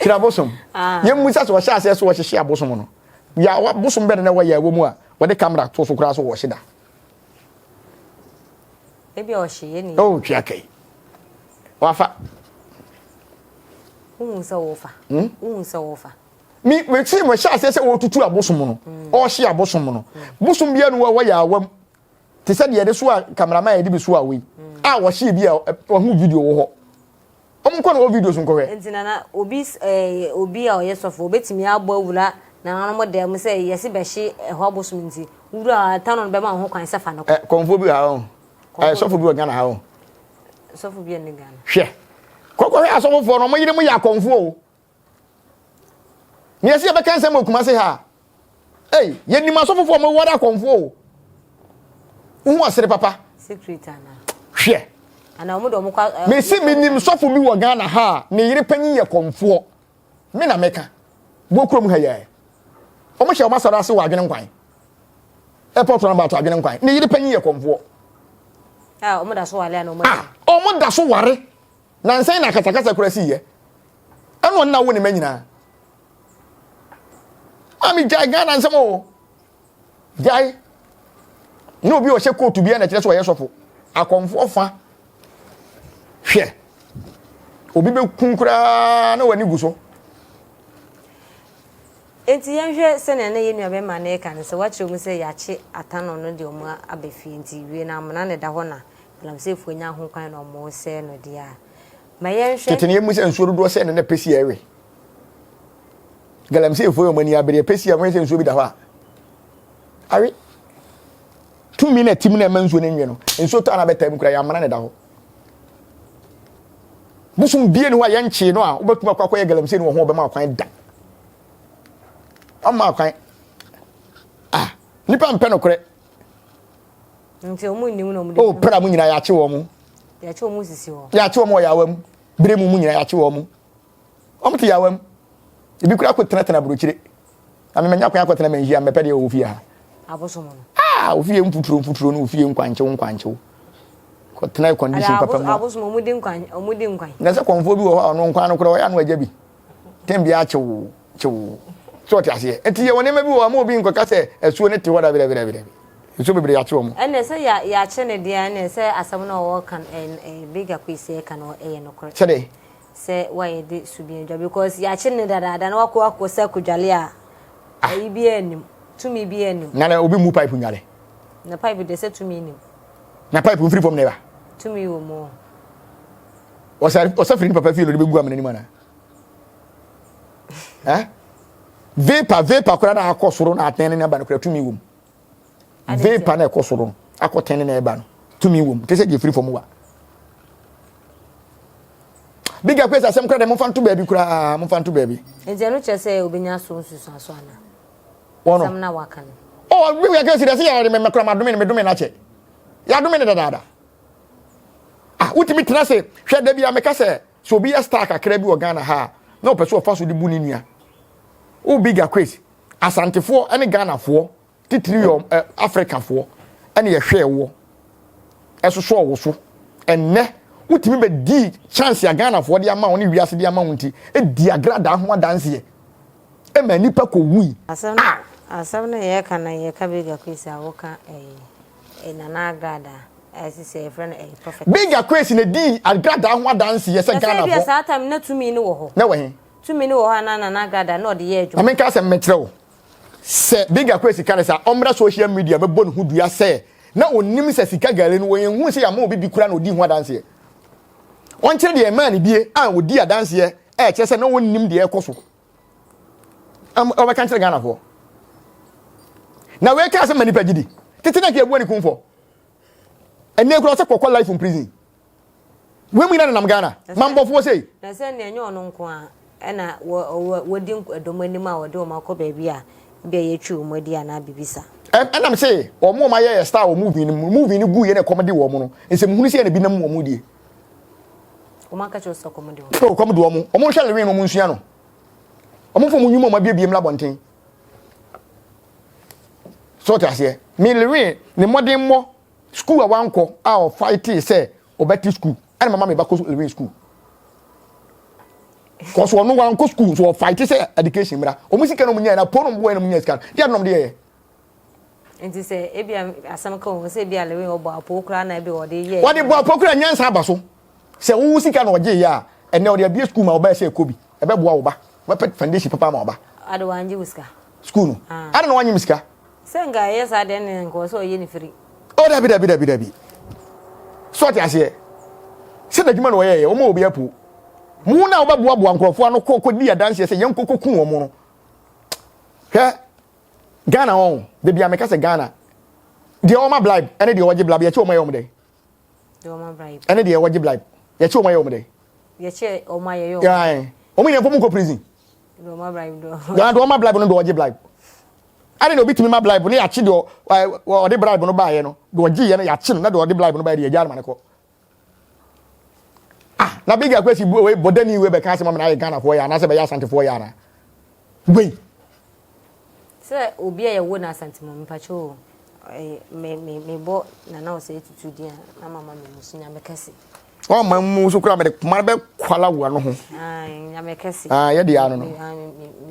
kyerɛ abosom Ah. yɛn mu sɛ sɛ wɔhyɛ aseɛ sɛ wɔhyehye abosom no yɛ abosom bɛn na wɔyɛ wɔ mu a wɔde kamera to so koraa so wɔhye da Ebi a ɔhye yɛ ni. Oh, twia kai wafa Wohu sɛ wofa. Hmm? Wohu sɛ wofa. Mi meti mo hyɛ aseɛ sɛ wɔtutu abosom no. Hmm. Ɔhye abosom no. Hmm. Bosom bia no wɔ yɛ awam. Te sɛ deɛ yɛde so a cameraman yɛde bi so a wei. A wɔhye bi a wɔho video wɔ hɔ. Wɔn nkɔ na wɔ videos nkɔhwɛ. Nti nana obi ɛɛ obi a ɔyɛ sɔfo obetumi abɔ awura nananom dan mu sɛ yɛsi bɛhye ɛhɔ abosom nti wura tano no bɛma ho kwan sɛ fa no kɔ. Ɛ kɔnfo bi wɔ ha o. Ɛ sɔfo bi wɔ Ghana ha o. Sɔfo bi ne Ghana. Hwɛ. Kɔkɔhwɛ asɔfofoɔ no, wɔn yere mu yɛ akɔmfoɔ o. Nea ɛsɛ yɛbɛka nsɛm wɔ Kumase ha. Ei, yɛnim asɔfofoɔ a wɔware akɔmfoɔ o. Wohu asere papa. Secret ana. Hwɛ. Ana wɔn de wɔn kɔ. Mesi menim sɔfo bi wɔ Ghana ha a ne yere panyin yɛ kɔmfoɔ. Me na meka. Wɔ kurom ha yɛ. Wɔn hyɛ wɔn asɔre ase wɔ adwene nkwan. Airport runabout adwene nkwan. Ne yere panyin yɛ kɔmfoɔ. A wɔn da so ware ana wɔn. A wɔn da so ware. Nansan na akasakasa kura si yɛ. Ɛna ɔno na wo ne ma nyinaa. Maame gyae Ghana nsɛm o. Gyae. Ne obi a ɔhyɛ kootu bi na kyerɛ sɛ ɔyɛ sɔfo. Akɔmfoɔ fa. Hwɛ. Obi bɛkum koraa na w'ani gu so. Enti yɛnhwɛ sɛnea na yɛn nuabarima no reka no, sɛ wɔakyerɛ mu sɛ yɛakye Atanor no de wɔn aba fie nti, wie no amena na ɛda hɔ na Galamseyfoɔ anya ho kwan na wɔresɛe no deɛ a, ma yɛnhwɛ. Tete no yɛmmu sɛ nsuo dodoɔ sɛn na na Pɛsi ɛwe. Galamseyfoɔ yɛ wɔn ani abere, Pɛsi a wɔhwɛ sɛ nsuo bi da hɔ a, awe. Tumi na ɛte mu na ɛma nsuo no nwe no, nsuo tɔ a na abɛtaa mu koraa, yɛ amena na ɛda hɔ. Bosom bie ne hɔ a yɛnkyee no a wobɛtumi akɔ akɔyɛ galamsey no wɔ ho ɔbɛma kwan da. Ɔmma kwan. Ah, nipa mpɛ nokorɛ. Nti ɔmo nnim na ɔmo de. Oh, pra mu nyinaa yɛakye wɔn mo. Yɛakye wɔn sisi hɔ. Yɛakye wɔn wɔ yawa mu. Bere mu mu nyinaa yɛakye wɔn mo. Wɔn te yawa mu. Ebi kura kɔ tenatena aburokyire. Na menya kwan akɔtena manhyia mɛpɛ deɛ wɔ fie ha. Abosom no. Ah, ofie mfuturo mfuturo no ofie nkwankyew nkwankyew. Kɔtena air condition papa mu. Abosom ɔmo di nkwan ɔmo di nkwan. Na sɛ kɔnfoɔ bi wɔ hɔ a ɔno nkwan no koraa ɔyɛ ano agya bi. Tɛm bi akyew kyew. So ɔte aseɛ. Nti yɛwɔ nneɛma bi wɔ hɔ a ma obi nkɔka sɛ asuo no te hɔ dabi dabi dabi dabi. Nsuo bebree yɛakye wɔn. Ɛnna sɛ yɛ yɛakye no deɛ ɛnna sɛ asɛm no a ɔka no ɛ ɛ Big Akwesi ɛka no ɛyɛ nokorɛ. Sɛdeɛ. Sɛ wayɛ de subi adwa because yɛakye no dadaada na wakɔ akɔ sɛ akɔdwale a ayi biara nnim tumi biara nnim. Na na obi mmu pipe nnwale. Na pipe deɛ sɛ tumi nnim. Na pipe mfiri fam na ɛba. Tumi wɔ mu. Ɔsa ɔsa firi ne papa fie na ɔde bɛgu amena nim ana? Eh? Vapor vapor koraa na akɔ soro na atɛn ne aba no koraa tumi wɔ mu. Vapor na ɛkɔ soro no akɔ tɛn ne na ɛba no tumi wɔ mu te sɛ deɛ firi fam wa. Big Akwesi asɛm koraa deɛ momfa nto baabi koraa momfa nto baabi. Nti ɛno kyerɛ sɛ obenya so nsusuanso ana? Wɔn no. Asɛm na waka no. Oh, Big Akwesi deɛ sɛ yɛde me mɛkora madome no medome no akyɛ. Yɛadome no dadaada. Ah, wotumi tena se hwɛ da bi a meka sɛ sɛ obi yɛ star kakra bi wɔ Ghana ha a na ɔpɛ sɛ ɔfa so de bu ne nua. Wo Big Akwesi, Asantefoɔ ne Ghanafoɔ titiri yɛ ɛ Afrikafoɔ ɛna yɛhwɛɛ woɔ ɛsosɔɔ wo so ɛnnɛ wotumi bɛdii chance a Ghanafoɔ de ama wo ne wiase de ama wo nti ɛdi agradaa ho adanseɛ ɛma nnipa kɔwui. Asɛm no asɛm no yɛka na yɛka Big Akwesi a woka ɛyi Nana Agradaa. Ɛsɛ sɛ yɛfrɛ no ɛyɛ prophet. Big Akwesi na dii agradaa ho adanseɛ sɛ Na sɛ ebia Ghanafoɔ. saa time na tumi no wɔ hɔ. Na wɔ he? Tumi no wɔ hɔ a na Nana Agrada na ɔde yɛ Ma adwuma. menka asɛm menkyerɛ wo. Sɛ Big Akwesi ka no saa a, ɔmmra social media bɛbɔ ne ho dua sɛ na ɔnnim sɛ sika gari no wɔnhuu sɛ yɛama obi bi koraa na ɔdii ho adanseɛ. Ɔnkyerɛ deɛ ɛmaa no bie a ɔdii adanseɛ a ɛkyerɛ sɛ na ɔnnim deɛ ɛrekɔ so. Ɔbɛka nkyerɛ Ghanafoɔ. Na wei kaa sɛ ma nipa gye di. Tete na nka yɛbua ne kumfɔ. Ɛnɛ kura ɔsɛ kɔkɔ life in prison. Wei mu nyina nenam Ghana. Mambɔfoɔ sei. Na sɛ nea ɛnyɛ ɔno nko a ɛna wɔdi ɛdɔm anim a wɔde wɔn akɔ baabi a ebi a yɛatwi wɔn adi anaa biribi saa. Ɛnam se wɔn a wɔayɛ yɛ star wɔ movie no mu, movie no gu yɛ na ɛkɔm de wɔn no, nsɛmhunu sɛ na bi nam wɔn die. Wɔn aka kyerɛ sɛ kɔm de wɔn. Oh, kɔm de wɔn. Wɔn nhwɛ Lewin na wɔn nsua no. Wɔn mfa wɔn nnwuma wɔn abiebie mmra abɔnten. So ɔte aseɛ? Me Lewin ne mmɔdenmmɔ school a wankɔ a ɔfaetee sɛ ɔbɛte school ɛna mama me ba kɔ Lewin school. Kɔso ɔno wankɔ school nso ɔfaete sɛ education mmra. Wɔn sika na wɔn nyae na po na wɔn boɛ na wɔn nyae sika no. Deɛ na wɔn de yɛyɛ. Nti sɛ ebi a asɛm ka wɔn sɛ ebi a Lewin ɔbɔ apoo koraa na ebi ɔde yɛ. Wɔde bɔ apoo koraa nyansa aba so. Sɛ wowo sika na ɔgye yɛ a ɛnɛ ɔde abie school ma ɔbɛyɛ sɛ ɛkɔ bi. Ɛbɛboa wo ba. Wɔbɛpɛ foundation papa ama ɔba. Ade wangye wo sika. School no. Ah. Ade na wanye me sika. Sɛ nka ɛyɛ saa deɛ ne nka ɔsɛ ɔyɛ ne firi. Oh dabi dabi dabi dabi. So ɔte aseɛ. Sɛ n'adwuma na ɔyɛɛyɛ wɔn a obi apo. Mo na wobɛboaboa nkurɔfoɔ ano kɔ kɔdi adanseɛ sɛ yɛnkɔ kɔku wɔn no. Hwɛ Ghana wɔn dabi a meka sɛ Ghana deɛ ɔma bribe ɛne deɛ ɔgye bribe yɛkye wɔn ayɛ wɔn dɛ. Deɛ ɔma bribe. Ɛne deɛ ɔgye bribe yɛkye wɔn ayɛ wɔn dɛ. Yɛkye wɔn ayɛ wɔn. Wɔn nyinaa fɔ mu nkɔ prison. Deɛ ɔma bribe do. Deɛ ɔma bribe no deɛ ɔgye bribe. Ade na obi tumi ma bribe no yɛakye deɛ ɔde bribe no baeɛ no deɛ ɔgye yɛ no yɛakye no na deɛ ɔde bribe no baeɛ deɛ yɛgya no ma no kɔ. Ah na big akwasi bu wei bɔdani wei bɛka asɛm amena ayɛ Ghanafoɔ yɛ anaasɛ bɛyɛ Asantefoɔ yɛ ana wei. Sɛ obi a yɛwo no Asante mu mpakyɛ o me me mebɔ Nana Osei Tutu din a na mama me musu Nyame kɛse. Ɔma mu so kura mede kuma bɛ kwala wo ano ho. Ah Nyame kɛse. Ah yɛ de ano no.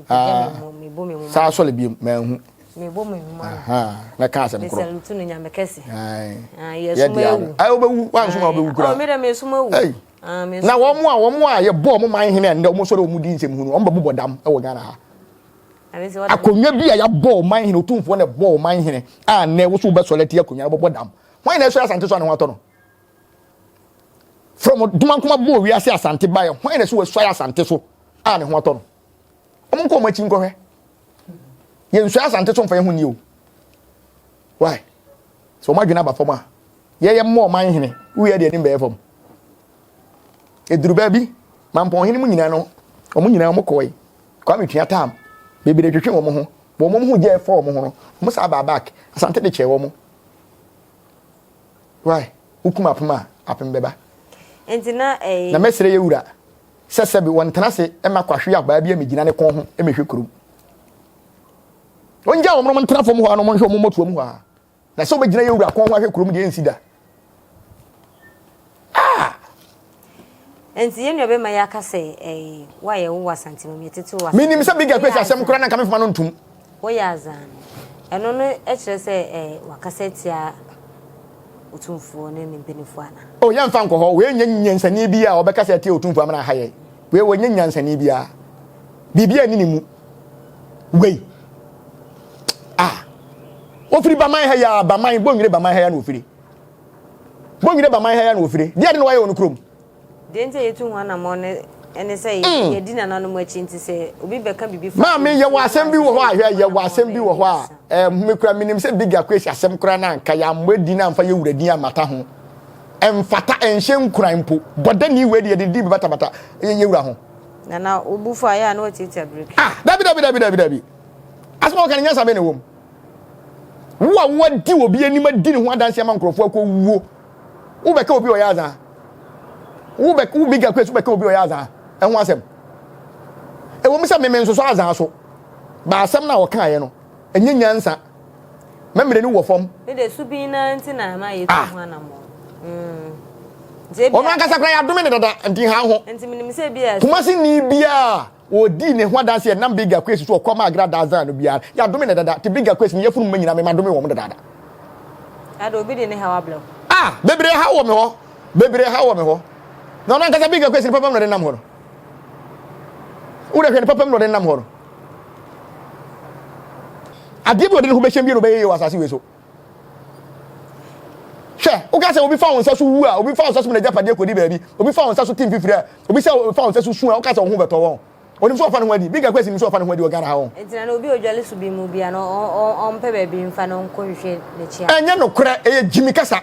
Ah mebɔ me mu. Saa sɔle bi manhu. Mebɔ me mu ano. Aha na ka asɛm korɔ. Me salute no Nyame kɛse. Ah yɛ suma ewu. Ai wobɛwu wansoma wobɛwu kura. Oh me de me suma ewu. Ei. Na wɔn a wɔn a yɛbɔ wɔn man hene a nnɛ wɔn sɔre wɔn di nsɛm hunu wɔn bɛbobɔ dam wɔ Ghana ha. Akonnwa bi a yɛabɔ ɔman hene otumfoɔ na ɛbɔ ɔman hene a nnɛ woso wobɛsɔre ati akonnwa no bɛbɔ dam. Hwan na ɛsɔre asante so a ne ho atɔ no? From Dumankoma bɔɔ wiase asante baeɛ hwan na ɛsɛ wɔasɔre asante so a ne ho atɔ no? Wɔn nkɔ wɔn akyi nkɔhwɛ. Yɛnsɔre asante so mfa yɛn ho nni o. Why? Sɛ wɔn adwene aba fam a yɛyɛ mmɔ ɔman hene woyɛ deɛ anim bɛyɛ fam. Ɛduru baabi mampɔn hene mu nyinaa no wɔn nyinaa wɔn kɔe. Kwame tua tam bebree twetwe wɔn ho wɔn ho gya ɛfɔ wɔn ho no wɔn saa baa back asante de kyɛɛ wɔn. Why? Wokum apem a, apem bɛba. Nti na ɛyɛ. Na mɛsrɛ yɛ wura sɛ sɛbe wɔntena ase mma kwahwe abaa bi mmegyina ne kɔn ho mmɛhwɛ kurom. Ɔngyaa wɔn na wɔntena fam hɔ ara na wɔnhwɛ wɔn mmɔtoam hɔ ara. Na sɛ wobɛgyina yɛ wura kɔn ho ahwɛ kurom deɛ ɛnsi da. Ah! Nti yɛn nua bɛma yɛaka sɛ ɛɛ wo a yɛwo wɔ Asante mu yɛtete wɔ Asante. Menim sɛ Big Akwesi asɛm koraa na nka memfa no ntom. Woyɛ adze a no, ɛno no kyerɛ sɛ eh, wakasa atia Otumfoɔ ne ne mpanimfoɔ ana? Oh, yɛmfa nkɔ hɔ. Wei nyɛ nyansani bi a ɔbɛkasa atia Otumfoɔ amena aha yɛn. Wei wɔnyɛ nyansani biara. Biribiara nni ne mu. Wei. Ah. Ofiri Baman ha yi a, Baman, Bonwire Baman ha yi a na ofiri. Bonwire Baman ha yi a na ofiri. Deɛ ade na wayɛ wɔ no kurom. Deɛ nti a yɛtu ho anammɔn no ne sɛ yɛdi nananom akyi nti sɛ obi bɛka biribi fa Maame yɛwɔ asɛm bi wɔ hɔ a hwɛ yɛwɔ asɛm bi wɔ hɔ a ɛɛ me kura menim sɛ Big Akwesi asɛm koraa na anka yɛammɔ adi na amfa yɛ wura din ammata ho ɛmfata ɛnhyɛ nkuran mpo bɔdani wei deɛ yɛde din bɛbatabata yɛ wura ho. Nana wo bo fu a yɛ a na watiatia breki. Ah dabi dabi dabi dabi dabi asɛm a wɔka no nyansa bɛn na ɛwɔ mu wo a woadi obi anim adi ne ho adanse ama nkurɔfoɔ akɔ wuo Wobɛka obi a ɔyɛ adza? Wobɛ wo big akwes wobɛka obi a ɔyɛ adza ɛho asɛm? Ɛwɔ mu sɛ meme nsosɔ adza so, ba asɛm no a ɔkaeɛ no, ɛnyɛ nyansa. Mɛmmerɛ no wɔ fam. Ne de subin naa nti na ɛma yɛtu Ah. ho anammɔn. Mm. Nti ebi Ɔno ankasa koraa yɛadome no dada, nti nha ho. Nti menim sɛ ebi a Kumasi ni biara a ɔdii ne ho adanse ɛnam Big Akwes so ɔkɔ maa Agradaa Zan no biara, yɛadome no dada. Nti Big Akwes ne yafunu mma nyinaa, mema dome wɔn dadaada. Ada obi de ne haw abrɛ wo. Ah! Ah, bebree ha wɔ me hɔ. Bebree ha wɔ me hɔ. Na ɔno ankasa Big Akwesi ne papa mu na ɔde nam hɔ no. Wo dɛ hwɛ ne papa mu na ɔde nam hɔ no. Adeɛ bi ɔde ne ho bɛhyɛ bi na ɔbɛyɛ yie wɔ asase wei so. Hwɛ, woka sɛ obi fa wo nsa so wu a, obi fa wo nsa so ma n'agyapadeɛ kɔdi baabi, obi fa wo nsa so te mfifire a, obi sɛ fa wo nsa so su a, woka sɛ wo ho bɛtɔ wɔn. Onim sɛ ɔfa ne ho adi. Big Akwesi nim sɛ ɔfa ne ho adi wɔ Ghana ha wɔn. Nti na na obi a odwale so bi mu bia no ɔmpɛ baabi mfa no nkɔ hwehwɛ n'akyi a. Ɛnyɛ nokorɛ, ɛyɛ gyimi kasa.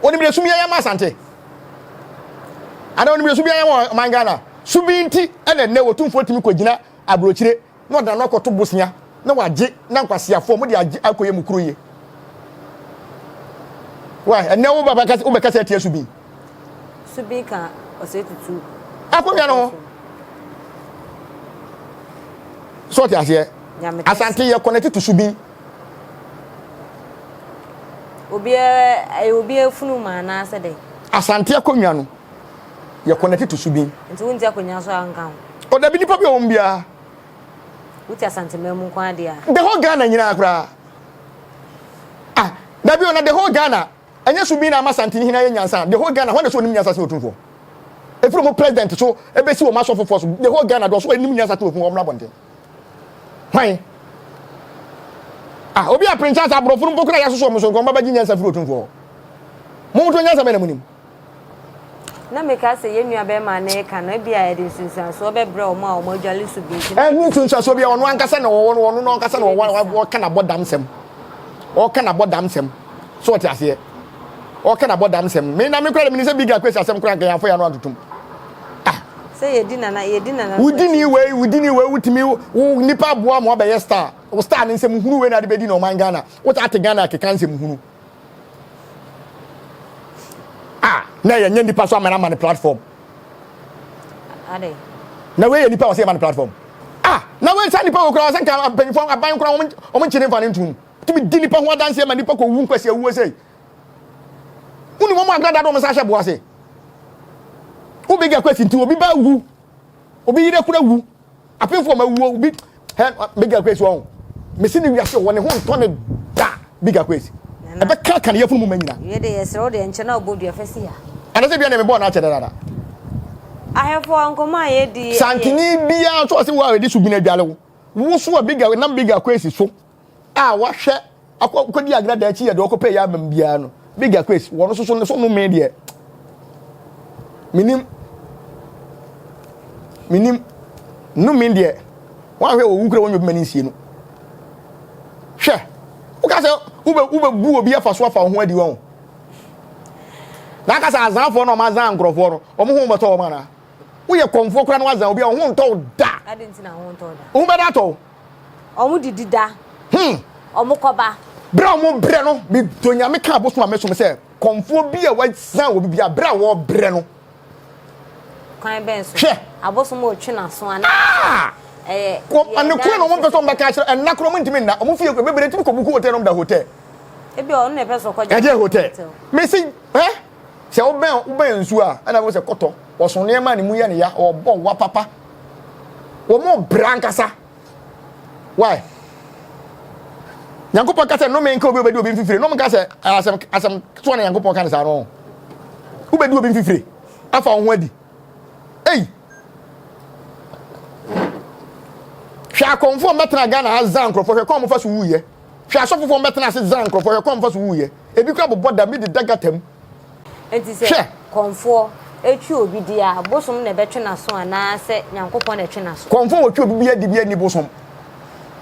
Onim deɛ sum yɛ ma Asante. Anaa onim deɛ sum yɛ ma ɔman Ghana. Su bi nti ɛna ɛnnɛ Otumfoɔ tumi kɔgyina aburokyire na ɔde n'ano akɔto bosea na wagye na nkwaseafoɔ mo de agye akɔyɛ mo kuro yie. Why? Ɛnɛ wo baba kasa wobɛkasa atia Subin. Subin ka ɔsɛ tutu. Akonnwa no ho. So ɔte aseɛ. Asante yɛ connect to Subin. Obiara ɛyɛ obiara funu ma anaasɛ dɛ. Asante akonnwa no yɛ connect to Subin. Nti wonti akonnwa so a nka ho. Ɔdabi nipa bi a wɔn biara. Wote Asanteman mu nko ara deɛ a. The whole Ghana nyinaa koraa. Ah, dabi o na the whole Ghana ɛnyɛ so bi na ama Asantehene ayɛ nyansa. The whole Ghana hwan na sɛ onim nyansa sen Otumfoɔ? Efiri wɔn president so ebesi wɔn asɔfofoɔ so. The whole Ghana deɛ ɔso anim nyansa sen Otumfoɔ wɔn abɔnten. Hwan? Ah, obi a prince aborɔfo no mpo koraa yɛasoso wɔn so nka wɔn ba bɛgye nyansa firi Otumfoɔ hɔ. Mo mo to nyansa bɛn na mo nim? Na mekaa sɛ, Yɛn nuabarima no reka no, ebia ɛde nsunsuansoɔ bɛbrɛ wɔn a wɔadwale so bi nti. Ɛnni nsunsuansoɔ biara, ɔno ankasa na ɔwɔ no, ɔno ankasa na ɔwɔ, ɔka n'abɔdamsɛm. Ɔka n'abɔdamsɛm. So ɔte aseɛ? Ɔka n'abɔdamsɛm. Me na me koraa de menim sɛ Big Akwesi asɛm koraa nka yɛamfa yɛn ano antotom. Ah. Sɛ yɛdi nana, yɛdi nana. Wodi ni wei, wodi ni wei, wotumi, wo nipa aboa ma wabɛyɛ star. Wo star ne nsɛm hunu wei na ade bɛdi na ɔman Ghana. Wote ate Ghana keka nsɛm hunu. Ah, na yɛnyɛ nipa so amana ama ne platform. Na wei yɛ nipa wɔ sɛ yɛma ne platform. Ah, na wei saa nipa wɔ kura wɔ sɛ nka mpanyinfoɔ aban kura wɔn wɔn nkyene nfa ne ntum. Tumi di nipa ho adanseɛ ma nipa kɔ wu nkwasi awuo sɛ. Wuni wɔn agrada de wɔn nsa ahyɛ boɔ ase. Wo big akwasi nti obi ba wu, obi yere kura wu. Apemfo ɔma wuo obi hɛ Big Akwesi wɔn. Mesi ne wiase wɔ ne ho ntɔ ne da Big Akwesi. Ɛbɛ ka ka ne yafunu mu ma nyina. Wie de yɛsrɛ wo deɛ nkyɛ na ɔbɔ dua fɛ si ha. Anasɛ dua ne mebɔɔ no akyɛ dada. Ahwɛfoɔ nkɔmmɔ a yɛdi yɛ. Santini biara nso ɔse wo a yɛde subin adwale wo. Wo so a Big nam Big Akwesi so. a wahwɛ akɔ kɔdi agradaa akyi yɛ deɛ ɔkɔpɛ yɛ abam biara no big akwes wɔn nso so ne so nnome deɛ menim menim nnome deɛ wɔahwɛ wɔ wukura wɔn nyɛ bi ma ne nsie no hwɛ woka sɛ wobɛ wobɛbu obi afa so afa wo ho adi wɔn na aka sɛ azanfoɔ na wɔn azan nkurɔfoɔ no wɔn ho bɛtɔ wɔn anaa woyɛ kɔnfoɔ koraa na wazan obi a wɔn ho ntɔ wo da wo ho bɛda atɔ wo Ɔmo didi da. Hmm. Ɔmo kɔba. Berɛ a wɔn brɛ no, medɔ Nyame ka abosom a mesom sɛ, kɔmfoɔ bi a wasan wɔ bibia, berɛ a wɔbrɛ no. Kwan bɛn so? Hwɛ. Abosom retwe n'aso anaa? Ah! Ɛyɛ. Kɔ, anokora na wɔn mpɛ sɛ wɔn bɛka akyerɛ, ɛnna koraa wɔn ntumi nna, wɔn fie kura, bebree tumi kɔ buku hotel na wɔn da hotel. Ebi ɔno na ɛpɛ sɛ ɔkɔgye. Ɛdeɛ hotel. Mesi, ɛ? Sɛ wobɛn wobɛn nsuo a, ɛna wobɛhu sɛ kɔtɔ, wɔso nneɛma a ne mu yɛ ne ya, wɔbɔ wa papa. Wɔn brɛ ankasa. Why? Nyankopɔn ka sɛ nnome nka obi a obedi obi mfifire. Nnome nka sɛ asɛm asɛm ketewa na Nyankopɔn ka ne saa no. Wobedi obi mfifire afa wo ho adi. Ei! Hwɛ akɔmfoɔ mbɛtena Ghana ha zan nkurɔfoɔ hwɛ kwan wɔfa so wuyɛ. Hwɛ asɔfofoɔ mbɛtena ase zan nkurɔfoɔ hwɛ kwan wɔfa so wuyɛ. Ebi kora bobɔ dam bi deda gata mu. Enti sɛ Hwɛ! kɔmfoɔ twe obi di a, bosom na ɛbɛtwe n'aso anaasɛ Nyankopɔn na ɛtwe n'aso? Kɔmfoɔ a ɔtwe obi bi adi biara nni bosom.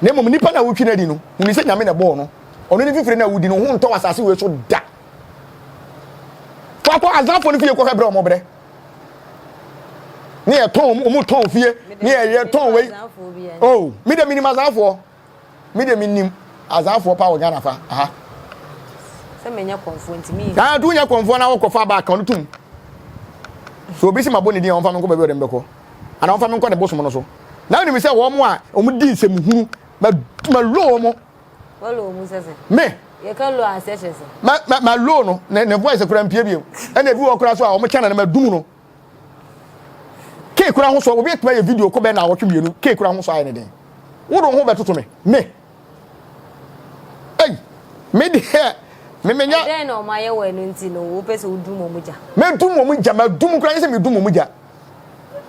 Na mmom nipa no a wotwe no adi no, hunu sɛ Nyame na ɛbɔɔ no. Ɔno ne fifire no a wodi no, wo ho ntɔ wɔ asase wei so da. Fa kɔ Azanfoɔ no fie kɔhwɛ berɛ a wɔbrɛ. Ne yɛtɔn, wɔn tɔn fie, ne yɛtɔn wei. Oh, me deɛ menim Azanfoɔ. Me deɛ menim azaafoɔ paa wɔ Ghana fa aha. Sɛ menyɛ kɔnfoɔ nti me. Aa tu nyɛ kɔnfoɔ na wokɔ fa ba kan tum. So obi si ma bɔ ne din a wɔmfa me nkɔ baabi ɔde me bɛkɔ. Ana wɔmfa me nkɔ ne bosom no so. Na wonim sɛ wɔn a wɔn di nsɛm hunu ma ma lo wɔn. Wɔlo wɔn sɛ sɛ. Me. Yɛka lo aseɛ kyerɛ sɛ. Ma ma ma lo no ne ne voice kura mpie bio. Ɛna ebi wɔ kura so a wɔn kyɛn na ma dum no. Kee kura ho so obi atumi ayɛ video kɔ bɛn na awɔtwe mmienu kee kura ho so ayɛ ne den. Wo de wo ho bɛtoto me. Me. Ei, me deɛ. Me menya. Ɛdɛn na wɔn ayɛ wɔ ɛno nti no wopɛ sɛ wodum wɔn gya? Medum wɔn gya, madum koraa nyɛ sɛ medum wɔn gya.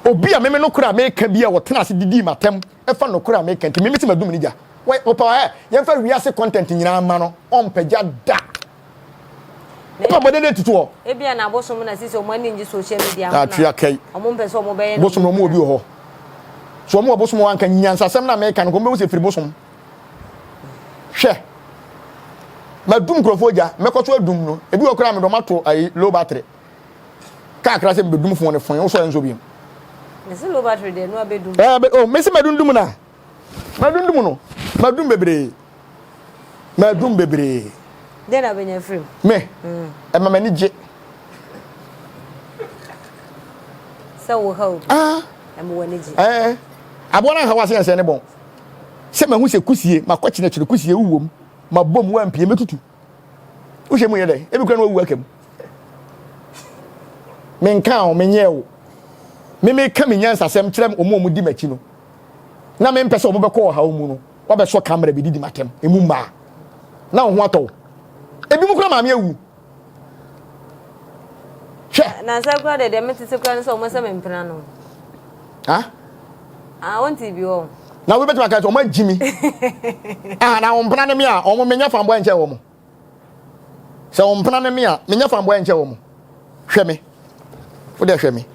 Obi a meme nokorɛ a meka bi a ɔtena ase didii m'atɛm ɛfa nokorɛ a meka nti meme sɛ madum ne gya. Wɔ ɔpɛ ɛ yɛmfa wiase content nyinaa mma no ɔmpɛ gya da. Wopɛ bɔden de tutu hɔ. Ebia na abosom na sisi wɔn ani ngye social media ho na Atua kai. wɔn mpɛ sɛ wɔn bɛyɛ na Bosom na wɔn wɔ bi wɔ hɔ. So wɔn wɔ bosom wɔ anka nyansasɛm na meka no nka wɔn bɛhu sɛ firi bosom. Hwɛ. Madum nkurɔfoɔ gya, mɛkɔ so adum no. Ebi wɔ koraa mede wɔn ato ayi low battery. Kaa koraa sɛ mebɛdum fon no fon, wosɔ ɛnsɔ bio. Mese low battery deɛ no abɛdum. Ɛɛ bɛ oh mese madundum na. Madundum no. Madum bebree. Madum bebree. Deɛ na bɛnya firi mu. Me. Ɛma m'ani gye. Sɛ wo ha obi. Ah. Ɛma w'ani gye. Ɛɛ. Aboa no anha w'ase ansɛ ne bɔn. Sɛ mahu sɛ kusie, makɔ kyinakyiri kusie wowom, mabom wampie mɛtutu. Wohyɛ mu yɛ dɛn? Ebi kura na wawu aka mu. Menkaa wo, menyɛɛ wo. Me meka me nyansasɛm kyerɛ wɔn a wɔdi m'akyi no. Na mempɛ sɛ wɔbɛkɔ ɔhaw mu no, wɔabɛsɔ kamera bi didi m'atɛm, emu mmaa. Na wo ho atɔ wo. Ebi mu kura maame awu. Hwɛ. Nansa kura deɛ deɛ metete kura no sɛ wɔn sɛ mempena no. Ha? Ah, wɔn ti bi wɔ. Na wobɛtumi aka sɛ wɔn agyi mi. Ah, na wɔn mpena ne me a, wɔn menyɛ fanboa nkyɛn wɔn. Sɛ wɔn mpena ne me a, menyɛ fanboa nkyɛn wɔn. Hwɛ me. Wo deɛ hwɛ me.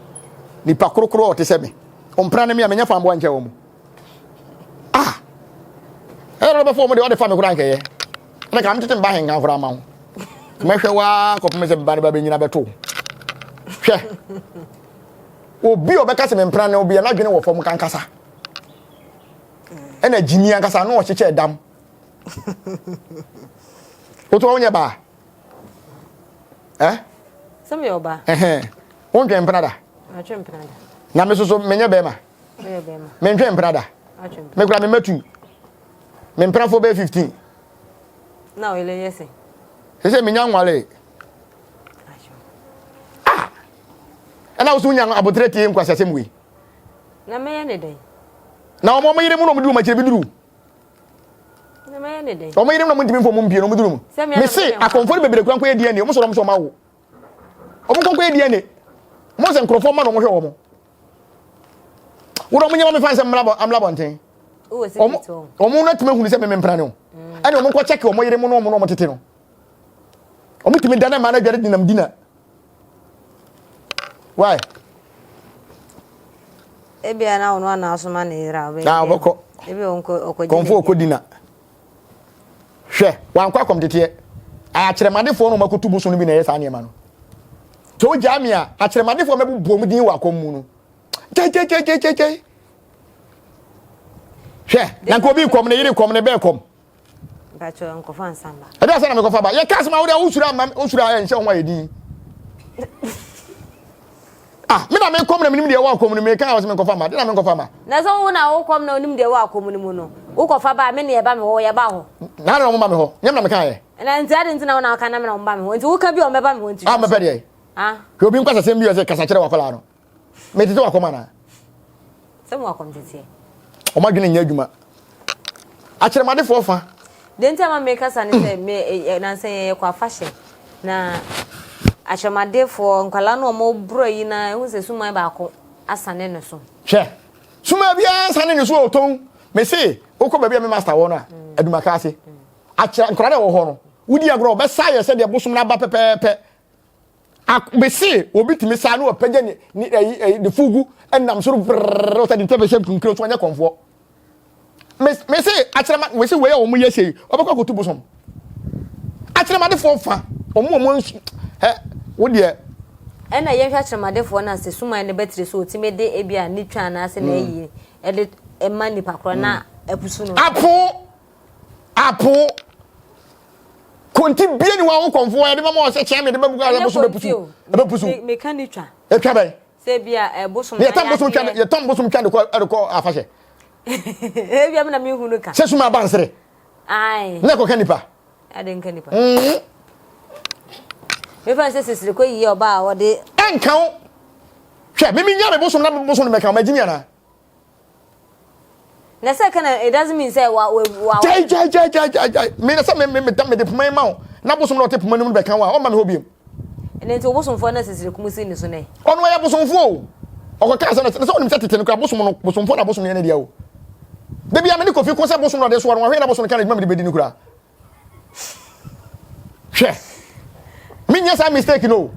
Nipa korokoro a ɔte sɛ me. Wɔn mpena ne me a, menyɛ fanboa nkyɛn wɔn. Ah! Ɛyɛ na wɔbɛfo wɔn deɛ wɔde fa me koraa nkɛyɛ. Ɛna ka metete mba henkan koraa ma wo. Mɛhwɛ waa kɔpem sɛ mba ne ba bɛnyina bɛto. Hwɛ. Obi a ɔbɛka sɛ mempena ne obi a n'adwene wɔ fam kankasa. Ɛna gyimi ankasa na ɔkyekyɛ dam. Wotu wɔn nyɛ baa. Ɛ? Sɛ meyɛ ɔbaa. Ɛhɛn. Wontwe mpena da. Matwe mpena da. Na me soso menyɛ bɛrima. Woyɛ bɛrima. Mentwe mpena da. Atwe mpena. Me kura me matu. Me mpenafoɔ bɛyɛ 15. Na ɔyɛ yɛ sɛ. Sɛ sɛ menya nwale. Ah! Ɛna wo so wonya aboterɛ tie nkwasiasɛm wei. Na mɛyɛ ne dɛn? Na wɔn wɔn yere mu na wɔn duru wɔn akyire bi duru. Na mɛyɛ ne dɛn? Wɔn yere mu na wɔn ntumi nfɔ wɔn mpie na wɔn duru mu. Mese akɔnfo no bebree kura nkɔyɛ DNA wɔn sɔrɔ wɔn sɛ wɔn awo. Wɔn nkɔ nkɔyɛ DNA. Wɔn sɛ nkurɔfoɔ mma na wɔn hwɛ wɔn. Wɔn wɔn nyɛ wɔn mefa nsɛm mmla bɔnten. Wɔn wɔn na tumi hunu sɛ meme mpena ne o. Ɛna wɔn nkɔ kyɛke wɔn yere mu na wɔn na wɔn tete no. Wɔn tumi da na mmaa no adware dinam dina. Why? Ebia na ɔno ana asoma ne yere a ɔbɛyɛ. Na ɔbɛkɔ. Ebi ɔnkɔ ɔkɔ. Kɔnfo ɔkɔ dina. Hwɛ, wankɔ akɔmteteɛ. Akyerɛmadefoɔ na wɔakɔtu bosom no bi na ɛyɛ saa nneɛma no. Sɛ wogyaa me a, akyerɛmadefoɔ mɛbobɔ wɔn din wɔ akɔm mu no. Gyɛgyɛgyɛgyɛgyɛ. Hwɛ, na nka obi kɔm ne yere kɔm ne bɛɛ kɔm. Mpakyɛ nkɔfa nsa mba. Ɛde asɛ na mekɔfa ba. Yɛ kaa sɛ ma wode a wosuro ama wosuro a ɛnhyɛ ho ayɛ din. Ah, me na mekɔm na menim deɛ ɛwɔ akɔm no meka a wɔsɛ menkɔfa ma. De na menkɔfa ma. Na sɛ wo na wokɔm na onim deɛ ɛwɔ akɔm no mu no, wokɔfa ba a me ne ɛba me hɔ, yɛba hɔ. Na na wɔn ba me hɔ. Nyɛ me na meka yɛ. Na nti ade nti na wo na woka na me na wɔn ba me hɔ. Nti woka bi a wɔn bɛba me hɔ nti. Ah, mɛpɛ deɛ. Ah. Hwɛ obi nkwasasɛm bi a ɔsɛ kasa kyerɛ wakɔlaa no. Metete wakɔm anaa? Sɛ mo akɔm teteɛ. Wɔn adwene nyɛ adwuma. Akyerɛmadefoɔ fa. Deɛ nti ama mekasa ne sɛ me eh, eh, nansa yɛ yɛkɔ afahyɛ na akyerɛmadefoɔ nkwadaa no wɔn borɔ yi na ehu sɛ suman baako asane ne so. Hwɛ suman biara nsane ne so ɔtɔn mese wokɔ baabi a me master wɔ no a adumaka ase akyerɛ nkwadaa no ɛwɔ hɔ no wodi agorɔ ɔbɛsa yɛ sɛdeɛ bosom no aba pɛpɛɛpɛ Mese obi tumi saa na ɔpagya ne ne ɛyi ɛyi ne fugu ɛnam soro brrrr ɔsɛ de ntɛ bɛhyɛ nkunkun so ɔnyɛ kɔnfoɔ. Mese akyerɛma mese wei a wɔn yɛ sei ɔbɛkɔ akɔtu bosom. Akyerɛmadefoɔ fa wɔn a wɔn nsu ɛ wo deɛ. Ɛna yɛnhwɛ akyerɛmadefoɔ no a sɛ suman no bɛtiri so ɔtumi de ebi a ne twa anaasɛ n'ayi ɛde ɛma nipa korɔ na apusu no. Apo Apo. Konti bie ni wa wo kɔnfo wa yɛde ma ma ɔsɛ kyɛn me de bɛbu ka bosom bɛpusu. Ɛbɛpusu. Meka ne twa. Etwa bɛn. Sɛ bi a ɛbosom na yɛtɔn bosom twa yɛtɔn bosom twa de kɔ ɛde kɔ afahyɛ. Ebi a na me hu no ka. Sɛ suma aba nsere. Ae. Na ɛkɔka nipa. Ade nka nipa. Mefa sɛ sisiri kɔ yiye ɔba a ɔde. Ɛnka wo. Hwɛ mimi nya me bosom na bosom no mɛka wo magyimi anaa. Na sɛ kana it doesn't mean sɛ wa wa. Jai jai jai jai jai jai. Me na sɛ me me me de poma yi ma wo. na bosom na ɔte poma no mu no bɛka wo a, ɔmma me hɔ biom. Ɛno nti obosomfoɔ no asisire kum si ne so nɛ. Ɔno ɔyɛ bosomfoɔ o. Ɔkɔkaa sɛ na sɛ ɔnim sɛ tete no koraa bosom no bosomfoɔ na bosom no yɛ ne dea o. Da biara me ne Kofi ko sɛ bosom na ɔde soa no wahwɛ na bosom no ka n'adwuma mede bɛdi no koraa. Hwɛ. Menyɛ saa mistake no o.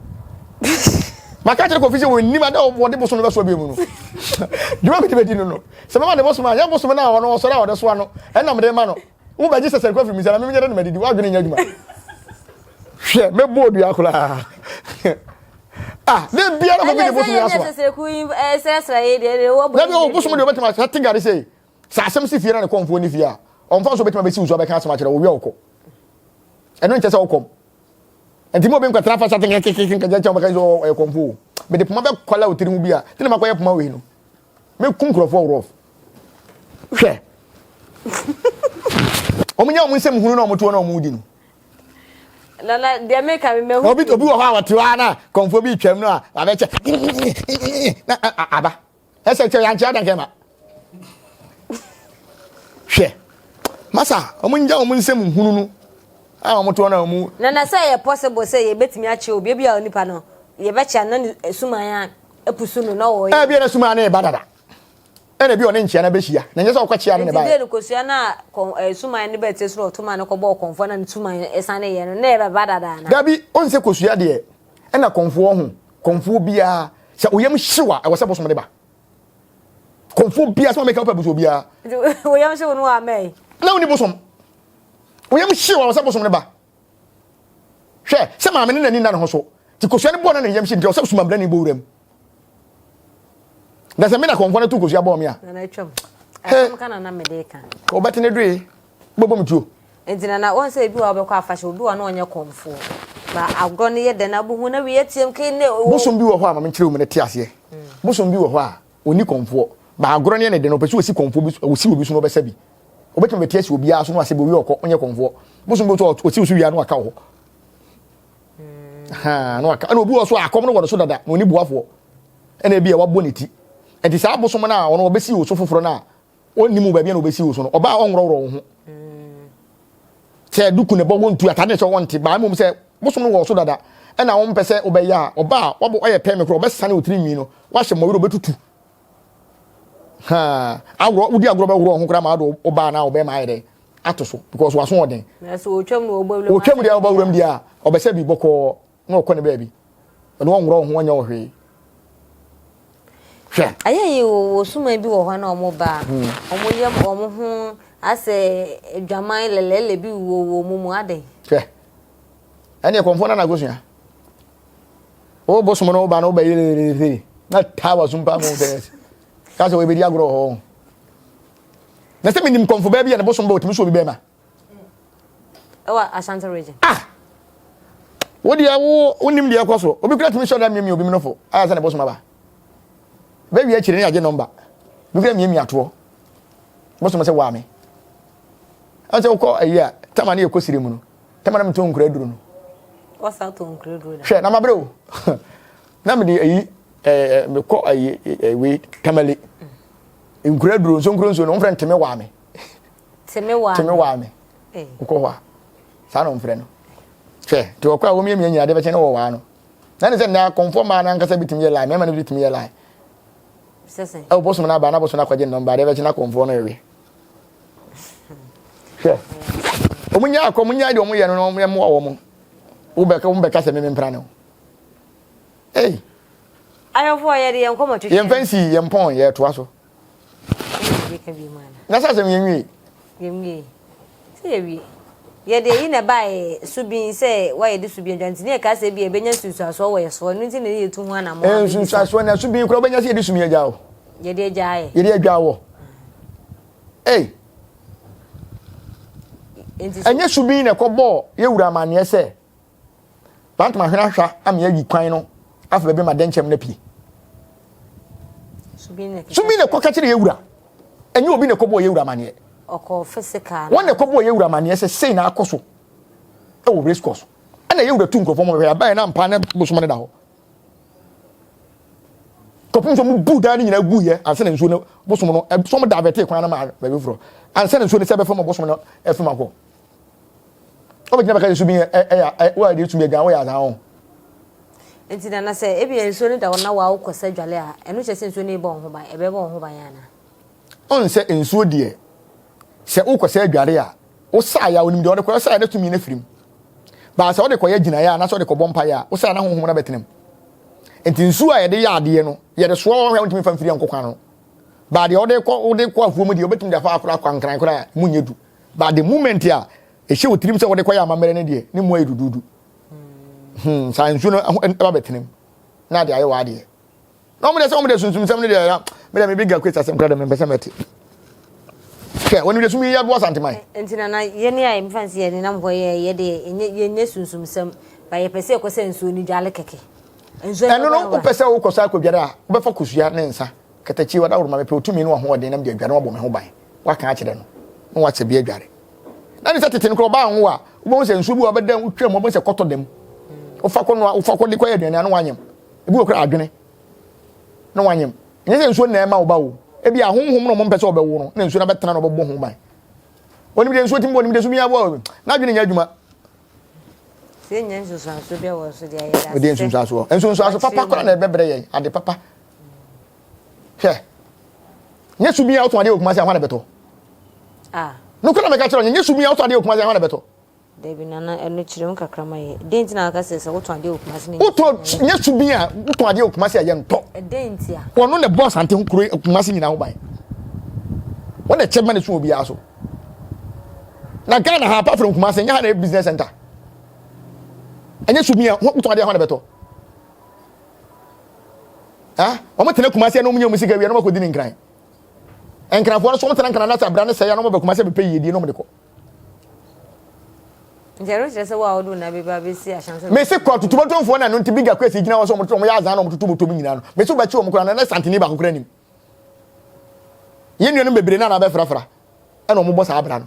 Maka kyerɛ Kofi sɛ wɔnnim ada a wɔde bosom no bɛsoa bio mu no. Dwuma mede bɛdi no no. Sɛ mɛma ne bosom a, nyɛ bosom no a ɔno ɔsɔre a ɔde soa no ɛna mede ma no. Wo bɛgye sɛ sɛnkɔ afiri me nsa na menyɛ dɛ na madidi w'adwene nyɛ adwuma. Hwɛ mɛbɔ odua koraa. Ah, de biara kɔ bi de bosom yɛ asoa. Dabi o bosom de obetuma sɛ te gare sɛ sɛ asɛm si fie na ne kɔnfoɔ ne fie a ɔmfa nso obetuma bɛsi wo so abɛka asɛm akyerɛ wo wia wokɔ. Ɛno nkyɛ sɛ wokɔm. Nti mo obi nkɔtena fa sɛ kekekeke nkɛgyɛ kyɛ wɔbɛka sɛ ɔyɛ kɔmfo o. Mede poma bɛkɔla wo tiri ho bi a, te na makɔyɛ poma wei no. Mɛku nkurɔfoɔ worɔf. Hwɛ. Wɔn nyɛ wɔn nsɛm hunu na wɔn toɔ na wɔn di no. Nana deɛ meka me mahu. Obi obi wɔ hɔ a wɔte hɔ a na kɔnfoɔ bi twam no a wabɛkyɛ na aba. Ɛsɛ kyɛ yankyɛ adanka ma. Hwɛ. Masa wɔn nyɛ wɔn nsɛm hunu no a wɔn toɔ na wɔn. Nana sɛ ɛyɛ possible sɛ yɛbɛtumi akyɛ obi ebi a onipa no yɛbɛkyɛ na ne suman a Epusu no na ɔyɛ. Ebia na suma no reba dada. Ɛna ebia ɔne nkyea no abɛhyia. Na ɛnyɛ sɛ ɔkɔkyea no na ɛbaeɛ. Nti dee no kosua no a kɔn ɛɛ suman no baa tire so na ɔto maa no kɔbɔɔ kɔnfoɔ na ne suman sane yɛ no na ɛbɛba dada anaa? Dabi, ɔn sɛ kosua deɛ ɛna kɔnfoɔ ho, kɔnfoɔ biara sɛ wo yam hyew a ɛwɔ sɛ bosom de ba. Kɔnfoɔ biara sɛ meka wopɛ bosom biara. Nti wo yam hyew no wɔ amɛn? Na woni bosom. Wo yam hyew a ɛwɔ sɛ bosom de ba. Hwɛ, sɛ maame no n'ani nna ne ho so, nti kosua no bɔɔ na ne yam hye nti ɔsɛ suma brani bɔ wuram. Na sɛ me na kɔmfoɔ no to kosua bɔɔ me a. Nana atwam. Asɛm ka nana mede ka. Wɔbɛte ne doe, bɛbɔ me tuo. Nti nana wɔn sɛ ebi wɔ a wɔbɛkɔ afahyɛ obi wɔ a na ɔnyɛ kɔmfoɔ. Ba agorɔ no yɛ dɛ na abohu na wie ateam ke ne. Bosom bi wɔ hɔ a ma menkyerɛ wo mu na te aseɛ. Bosom bi wɔ hɔ a ɔnni kɔmfoɔ. Ba agorɔ no yɛ ne dɛ na ɔpɛ sɛ ɔsi kɔmfoɔ bi so, ɔsi obi so na ɔbɛsa bi. Obetumi abɛte asi obiara so na wasɛ bi owie ɔkɔ ɔnyɛ kɔnfoɔ. Bosom bi nso ɔsi so wia na waka wɔ hɔ. Ha na waka ɛna obi wɔ so a akɔm no wɔ ne so dada na ɔni boafoɔ. Ɛna ebi a wabɔ ne ti. Nti saa bosom no a ɔno ɔbɛsi wo so foforɔ no a ɔnnim wo baabi a na ɔbɛsi wo so no ɔbaa ɔnworɔworɔ wo ho. Sɛ duku na ɛbɔ wo ntu atade na ɛhyɛ wɔn nte baa mmom sɛ bosom no wɔ so dada ɛna wɔn mpɛ sɛ wobɛyɛ a ɔbaa wabɔ ɔyɛ pɛɛ me korɔ ɔbɛsane wo tiri nwi no wahyɛ mmɔwerɛ ɔbɛtutu. haa agorɔ wodi agorɔ bɛworɔ ho koraa ma ado ɔbaa na ɔbɛma ayɛ dɛ ato so because waso ɔden nanso otwam na ɔbɔ wuram otwam deɛ ɔbɔ wuram deɛ a ɔbɛsɛ bi bɔkɔɔ na ɔkɔ ne baabi ɛno ɔnworɔ ho ɔnyɛ ɔhwee hwɛ ayɛ yi wɔ suma bi wɔ hɔ na ɔmo ba ɔmo yɛ ɔmo ho asɛ adwaman lɛlɛlɛ bi wɔ wɔ ɔmo mu adɛn hwɛ ɛne ɛkɔmfoɔ no anagosua Wo bosom no ba no wobɛyɛ lelelele na taa w'asom paa ma wo sɛ ka sɛ wɔbɛdi agorɔ wɔ hɔ. Na sɛ menim kɔmfo baa bi a ne bosom ba ɔtumi so obi bɛrima. Ɛwɔ Ashanti region. Ah! Wo deɛ wo wonim deɛ ɛkɔ so. Obi kura tumi sɔ da miamia obi menofo ayɛ sɛ ne bosom aba. Bɛwie akyire ne yɛagye nɔmba. Obi kura miamia toɔ. Bosom sɛ waa me. Ɛnsɛ wokɔ ayi a tama ne yɛkɔ sire mu no. Tɛma na metɔn nkura aduro no. Wɔsa tɔn nkura aduro da. Hwɛ na mabrɛ o. Na mede ayi ɛɛ mekɔ ayi ɛɛ wei tamale. Nkura aduro nso nkuro nsuo no wɔn frɛ no teme waame. Teme waame. Teme waame. Wokɔ hɔ a saa na wɔn frɛ no. Hwɛ te wɔkɔ a wɔn miamia nyina adeɛ bɛkyɛn ne wɔ waa no. Na ne sɛ nnɛ akɔnfoɔ mmaa no ankasa bi tumi yɛ lie mmarima no bi tumi yɛ lie. Ɛwɔ bosom no aba na bosom no akɔgye nnɔmba adeɛ bɛkyɛn akɔnfoɔ no rewe. Hwɛ, wɔn nyɛ akɔ, wɔn nyɛ deɛ wɔn yɛ no na wɔn mmoa wɔn. Wobɛka wɔn bɛka sɛ meme mpra ne ho. Ei. Ahwɛfoɔ yɛde yɛn nkɔmɔ twetwe. Yɛn fɛn si yɛn pɔn yɛ toa so. Na sɛ asɛm yɛn wie. Yɛn wie. Sɛ yɛ wie. Yɛde eyi na ɛbae subin sɛ wɔayɛ de subin adwa nti ne yɛka sɛ ebi ɛbɛnya nsunsuansoɔ wɔ yɛ soɔ ɛno nti na yɛtu ho anammɔn. Nsunsuansoɔ na subin koraa wobɛnya sɛ yɛde subin agya o. Yɛde agya ayɛ. Yɛde adwa wɔ. Ei! Ɛnyɛ subin na ɛkɔbɔɔ yɛn wura amanneɛ sɛ Bantama hwene ahwa ama yɛayi kwan no afa baabi ma dɛnkyɛm no apue. Subin na ɛkɔka kyerɛ yɛn wura. Ɛnyɛ obi na ɛkɔbɔɔ yɛn wura amanneɛ. Wɔn na ɛkɔbɔɔ yɛn wura amanneɛ sɛ sei na akɔ so wɔ race course. Ɛna yɛn wura tu nkurɔfoɔ ma bɛhwɛ abaeɛ na ampa na bosom no da hɔ. Kɔpem sɛ wɔn buu dan no nyinaa guiɛ ansa na nsuo no bosom no sɛ wɔn divert kwan no ma baabi foforɔ ansa na nsuo no sɛ ɛbɛfa ma bosom no afim akɔ. Wobɛgyina bɛka sɛ sumi ɛyɛ wo a deɛ sumi adwan woyɛ azaa ho. Nti nana sɛ ebia nsuo no da hɔ na waa wokɔ sɛ dwale a ɛno kyerɛ sɛ nsuo no rebɔ wo ho ban ɛbɛbɔ wo ho ban anaa? Ɔn sɛ nsuo deɛ sɛ wokɔ sɛ adware a wosaeɛ a onim deɛ ɔde kɔ wosaeɛ na tumi no afiri mu. Baa sɛ wode kɔyɛ gyinaeɛ a anaasɛ wode kɔbɔ mpaeɛ a wosaeɛ na honhom no abɛtena mu. Nti nsuo a yɛde yɛ adeɛ no yɛde soa wɔn a wontumi mfa mfiri nkɔ kwan no. Baa deɛ wode kɔ wode kɔ afuo mu deɛ wobɛtumi de afa akora akɔ ankran koraa mu nyɛ du. Baa the moment a ɛhyɛ wo tirim sɛ wode kɔyɛ amammerɛ no deɛ ne mu ayɛ duduudu. Hmm, saa nsuo no ɛba bɛtena mu na ade ayɛ w'adeɛ. Na wɔn deɛ sɛ wɔn deɛ sunsumsɛm no deɛ ya me deɛ me bi ga kwesi asɛm koraa deɛ mempɛ sɛ mɛte. Hwɛ wɔn deɛ sum yi yɛ asanteman. Nti na na yɛn a yɛmfa nsi yɛn nenam hɔ yɛ yɛ deɛ ɛnyɛ yɛnyɛ sunsumsɛm ba yɛpɛ sɛ yɛkɔ sɛ nsuo no dwale kɛkɛ. Nsuo no ɛno no wopɛ sɛ wokɔ sɛ akɔdware a wobɛfa kosua ne nsa katakyi wadaworo ma mepɛ otumi ne wahoɔden nam de adware wabɔ me ho ban waka akyerɛ no na wakyɛ bi adware. Na ne sɛ tete no koraa ɔbaa nwo a, wobɛhu sɛ nsuo bi wɔ bɛda wotwa mu wobɛhu sɛ kɔtɔ da mu. Wofa kɔ noa wofa kɔ de kɔyɛ aduane a na wanyem. Ebi wɔ koraa adwene na wanyem. Ɛnyɛ sɛ nsuo na ɛma wo ba o. Ebi a honhom na wɔn mpɛ sɛ ɔbɛwo no na nsuo no abɛtena na ɔbɛbɔ ho ban. Onim deɛ nsuo tumi bɔ, onim deɛ sumi abɔ, n'adwene nyɛ adwuma. Sɛ nya nsunsuansoɔ bi a wɔ so deɛ yɛda ase. Ɛdeɛ nsunsuansoɔ. Nsunsuansoɔ papa koraa na ɛbɛbrɛ yɛn, ade papa. Hwɛ, nyɛ su bi a wotɔn adeɛ wɔ Kumasi a hwan na ɛbɛtɔ? Ah. Nokorɛ na meka kyerɛ wo, nyɛ su bi a wotɔn adeɛ wɔ Kumasi a hwan na ɛbɛtɔ? Dabi nana, ɛno kyerɛ mu kakra ma yɛ. Dɛn nti na waka sɛ sɛ wotɔn adeɛ wɔ Kumasi na Wotɔ nyɛ su bi a wotɔn adeɛ wɔ Kumasi a yɛntɔ. Ɛdɛn nti a? Wɔno na ɛbɔ Asante ho kuro Kumasi nyinaa ho ban. Wɔn na ɛkyɛ ma ne so obiara so. Na Ghana ha apart from Kumasi, nyɛ ha na ɛyɛ business center. Ɛnyɛ su bi a wotɔn adeɛ a hwan na ɛbɛtɔ? Ah, wɔn tena Kumasi na wɔn nyɛ wɔn sika wie na wɔn akɔdi ne nkran. Nkranfoɔ no so wɔn tena nkran na sɛ abira ne sɛe na wɔn bɛ Kumasi bɛpɛ yiedie na wɔn de kɔ. Nti ɛno kyerɛ sɛ wo a wode wo nan bɛba abɛsi ahyɛnso. Mesi kɔ tutubotomfoɔ na ɛno nti Bigga Kwesi gyina hɔ sɛ wɔn toto wɔn yɛ azan na wɔn toto botom nyinaa no. Mesi wobɛkye wɔn koraa na na santini baako koraa nim. Yɛn nuanom bebree na na abɛfrafra ɛna wɔn bɔ saa abira no.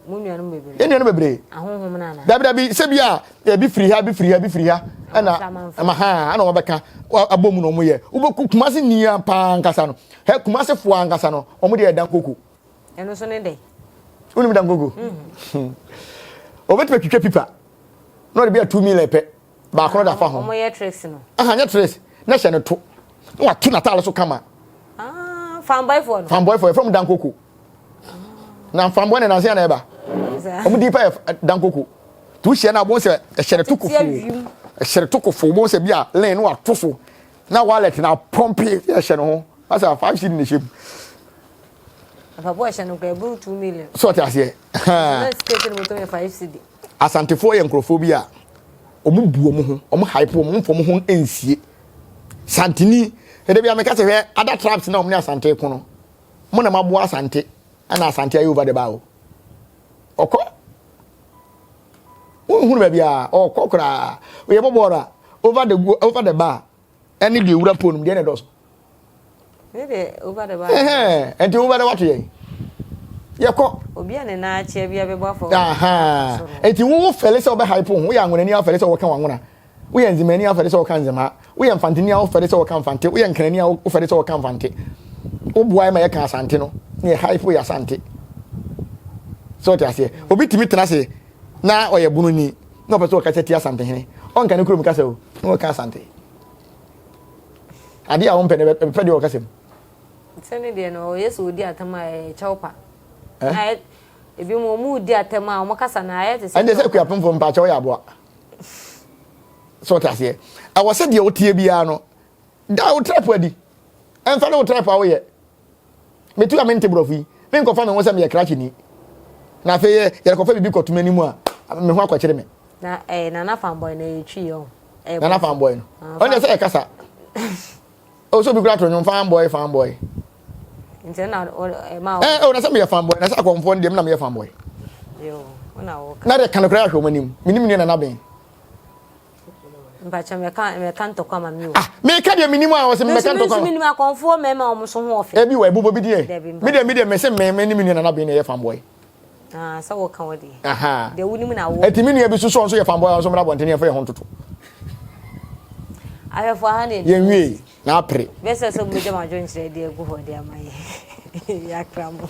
Mo nuanom bebree. Yɛn nuanom bebree. Ahonhom no anaa? Dabi dabi sɛ bi a ebi firi ha ebi firi ha ebi firi ha ɛna ɛma ha ɛna wɔn bɛka abɔ mu na wɔn yɛ wobɛku Kumasi nia paa ankasa no hɛ Kumasi foɔ ankasa no wɔn deɛ ɛdan koko. Ɛno nso ne dɛ. Wonim dan koko? Mhm. Obetumi atwitwa pipa na ɔde bi a 2 million pɛ baako no da fa ho. Wɔn yɛ tricks no. Aha nyɛ tricks na hyɛ no to na wato n'ataare so kama. Ah, fanboy foɔ no. Fanboy foɔ yɛfrɛ mu dan koko. Na fanboy ne nansi na ɛba. Wɔn di pa yɛ dan koko. Tu hyɛ na abɔn sɛ ɛhyɛ no to kofo. Ɛhyɛ no to kofo wɔn sɛ bi a lane no wato so na wallet na pɔmpe ɛhyɛ no ho. Asa 5 cedi na ɛhyɛ mu. Mpaboa ɛhyɛ no kora ɛboro 2 million. So ɔte aseɛ. Na sika ɛhyɛ no bɔtɔ yɛ 5 cedi. Asantefoɔ yɛ nkurɔfoɔ bi a wɔn bu wɔn ho, wɔn hype wɔn, mfa wɔn ho nsie. Santini, ɛdɛ bi a meka sɛ hwɛ other tribes na wɔn ne Asante ko no, mo na mo aboa Asante, ɛna Asante ayɛ over the bar o. Ɔkɔ. Wonhunu baabi a ɔkɔ koraa. Oyɛ bɔ bɔɔl a over the bar ɛne deɛ ewura pole no mu deɛ na ɛdɔɔso. Ne de over the bar. Ɛhɛn, nti over the wato yɛn. Yɛkɔ. Obi a ne nan akyea bi abɛbɔ afɔ. Nti wo fɛle sɛ wobɛ hype ho, woyɛ anwonani a wofɛle sɛ wɔka w'anwona. Woyɛ nzemani a wofɛle sɛ wɔka nzema. Woyɛ mfanteni a wofɛle sɛ wɔka mfante. Woyɛ nkranani a wofɛle sɛ wɔka mfante. Woboa ma yɛka asante no, na yɛ hype yɛ asante. Sɛ ɔte aseɛ. Obi tumi tena ase na ɔyɛ bononi na ɔpɛ sɛ ɔkasa tia asantehene. Ɔnka ne kurom kasa o, na ɔka asante. Adeɛ a wompɛ no ɛbɛpɛ deɛ ɔkasa mu. Sɛ ne deɛ no ɔyɛ sɛ ɔdi atam a ɛyɛ kyɛw pa. Ebi mu ɔmu di atam a ɔmo kasa na ayɛ te sɛ. Ɛnde sɛ kuapemfo mpakyɛ ɔyɛ aboa. Sɛ ɔte aseɛ. Ɛwɔ sɛ deɛ woteɛ biara no da wo trap adi. Ɛmfa ne wo trap a woyɛ. Metu a mente borɔfo yi. Menkɔfa me ho sɛ meyɛ krakye ni. Na afei yɛ yɛrekɔfa biribi kɔto m'anim a me ho akɔkyere me. Na ɛyɛ Nana Fanboy na ɛyɛ twi yɛ o. Nana Fanboy no. Ɔno deɛ sɛ ɛkasa. O sɛ obi kura to nnwom fanboy fanboy. Nti na ɛma wo. Ɛɛ o na sɛ meyɛ fanboy na sɛ akɔmfoɔ no deɛ me na meyɛ fanboy. Yo, wo na wo ka. Na deɛ ka no koraa ahwɛ wɔn anim. Menim nua Nana Ben. Mpakyɛ mɛka mɛka ntɔkwa ma mi o. Ah meka deɛ menim a ɔsɛ mɛka ntɔkwa. Nso menim akɔmfoɔ mmarima wɔn so ho ɔfɛ. Ebi wɔ ebobɔ bi deɛ. Me deɛ me deɛ mese me me ne me nua Nana Ben na ɛyɛ fanboy. Ah, sɛ woka wo deɛ. Aha. Deɛ wonim na wo. Eti me nua bi soso nso yɛ fanboy a nso mmra abɔnten yɛmfa yɛn ho ntoto. Ahwɛfo aha na Yɛn wie na apere. Bɛsɛ sɛ mobɛgya mo adwenkyerɛ de agu hɔ de ama yɛn. Yɛakra mo.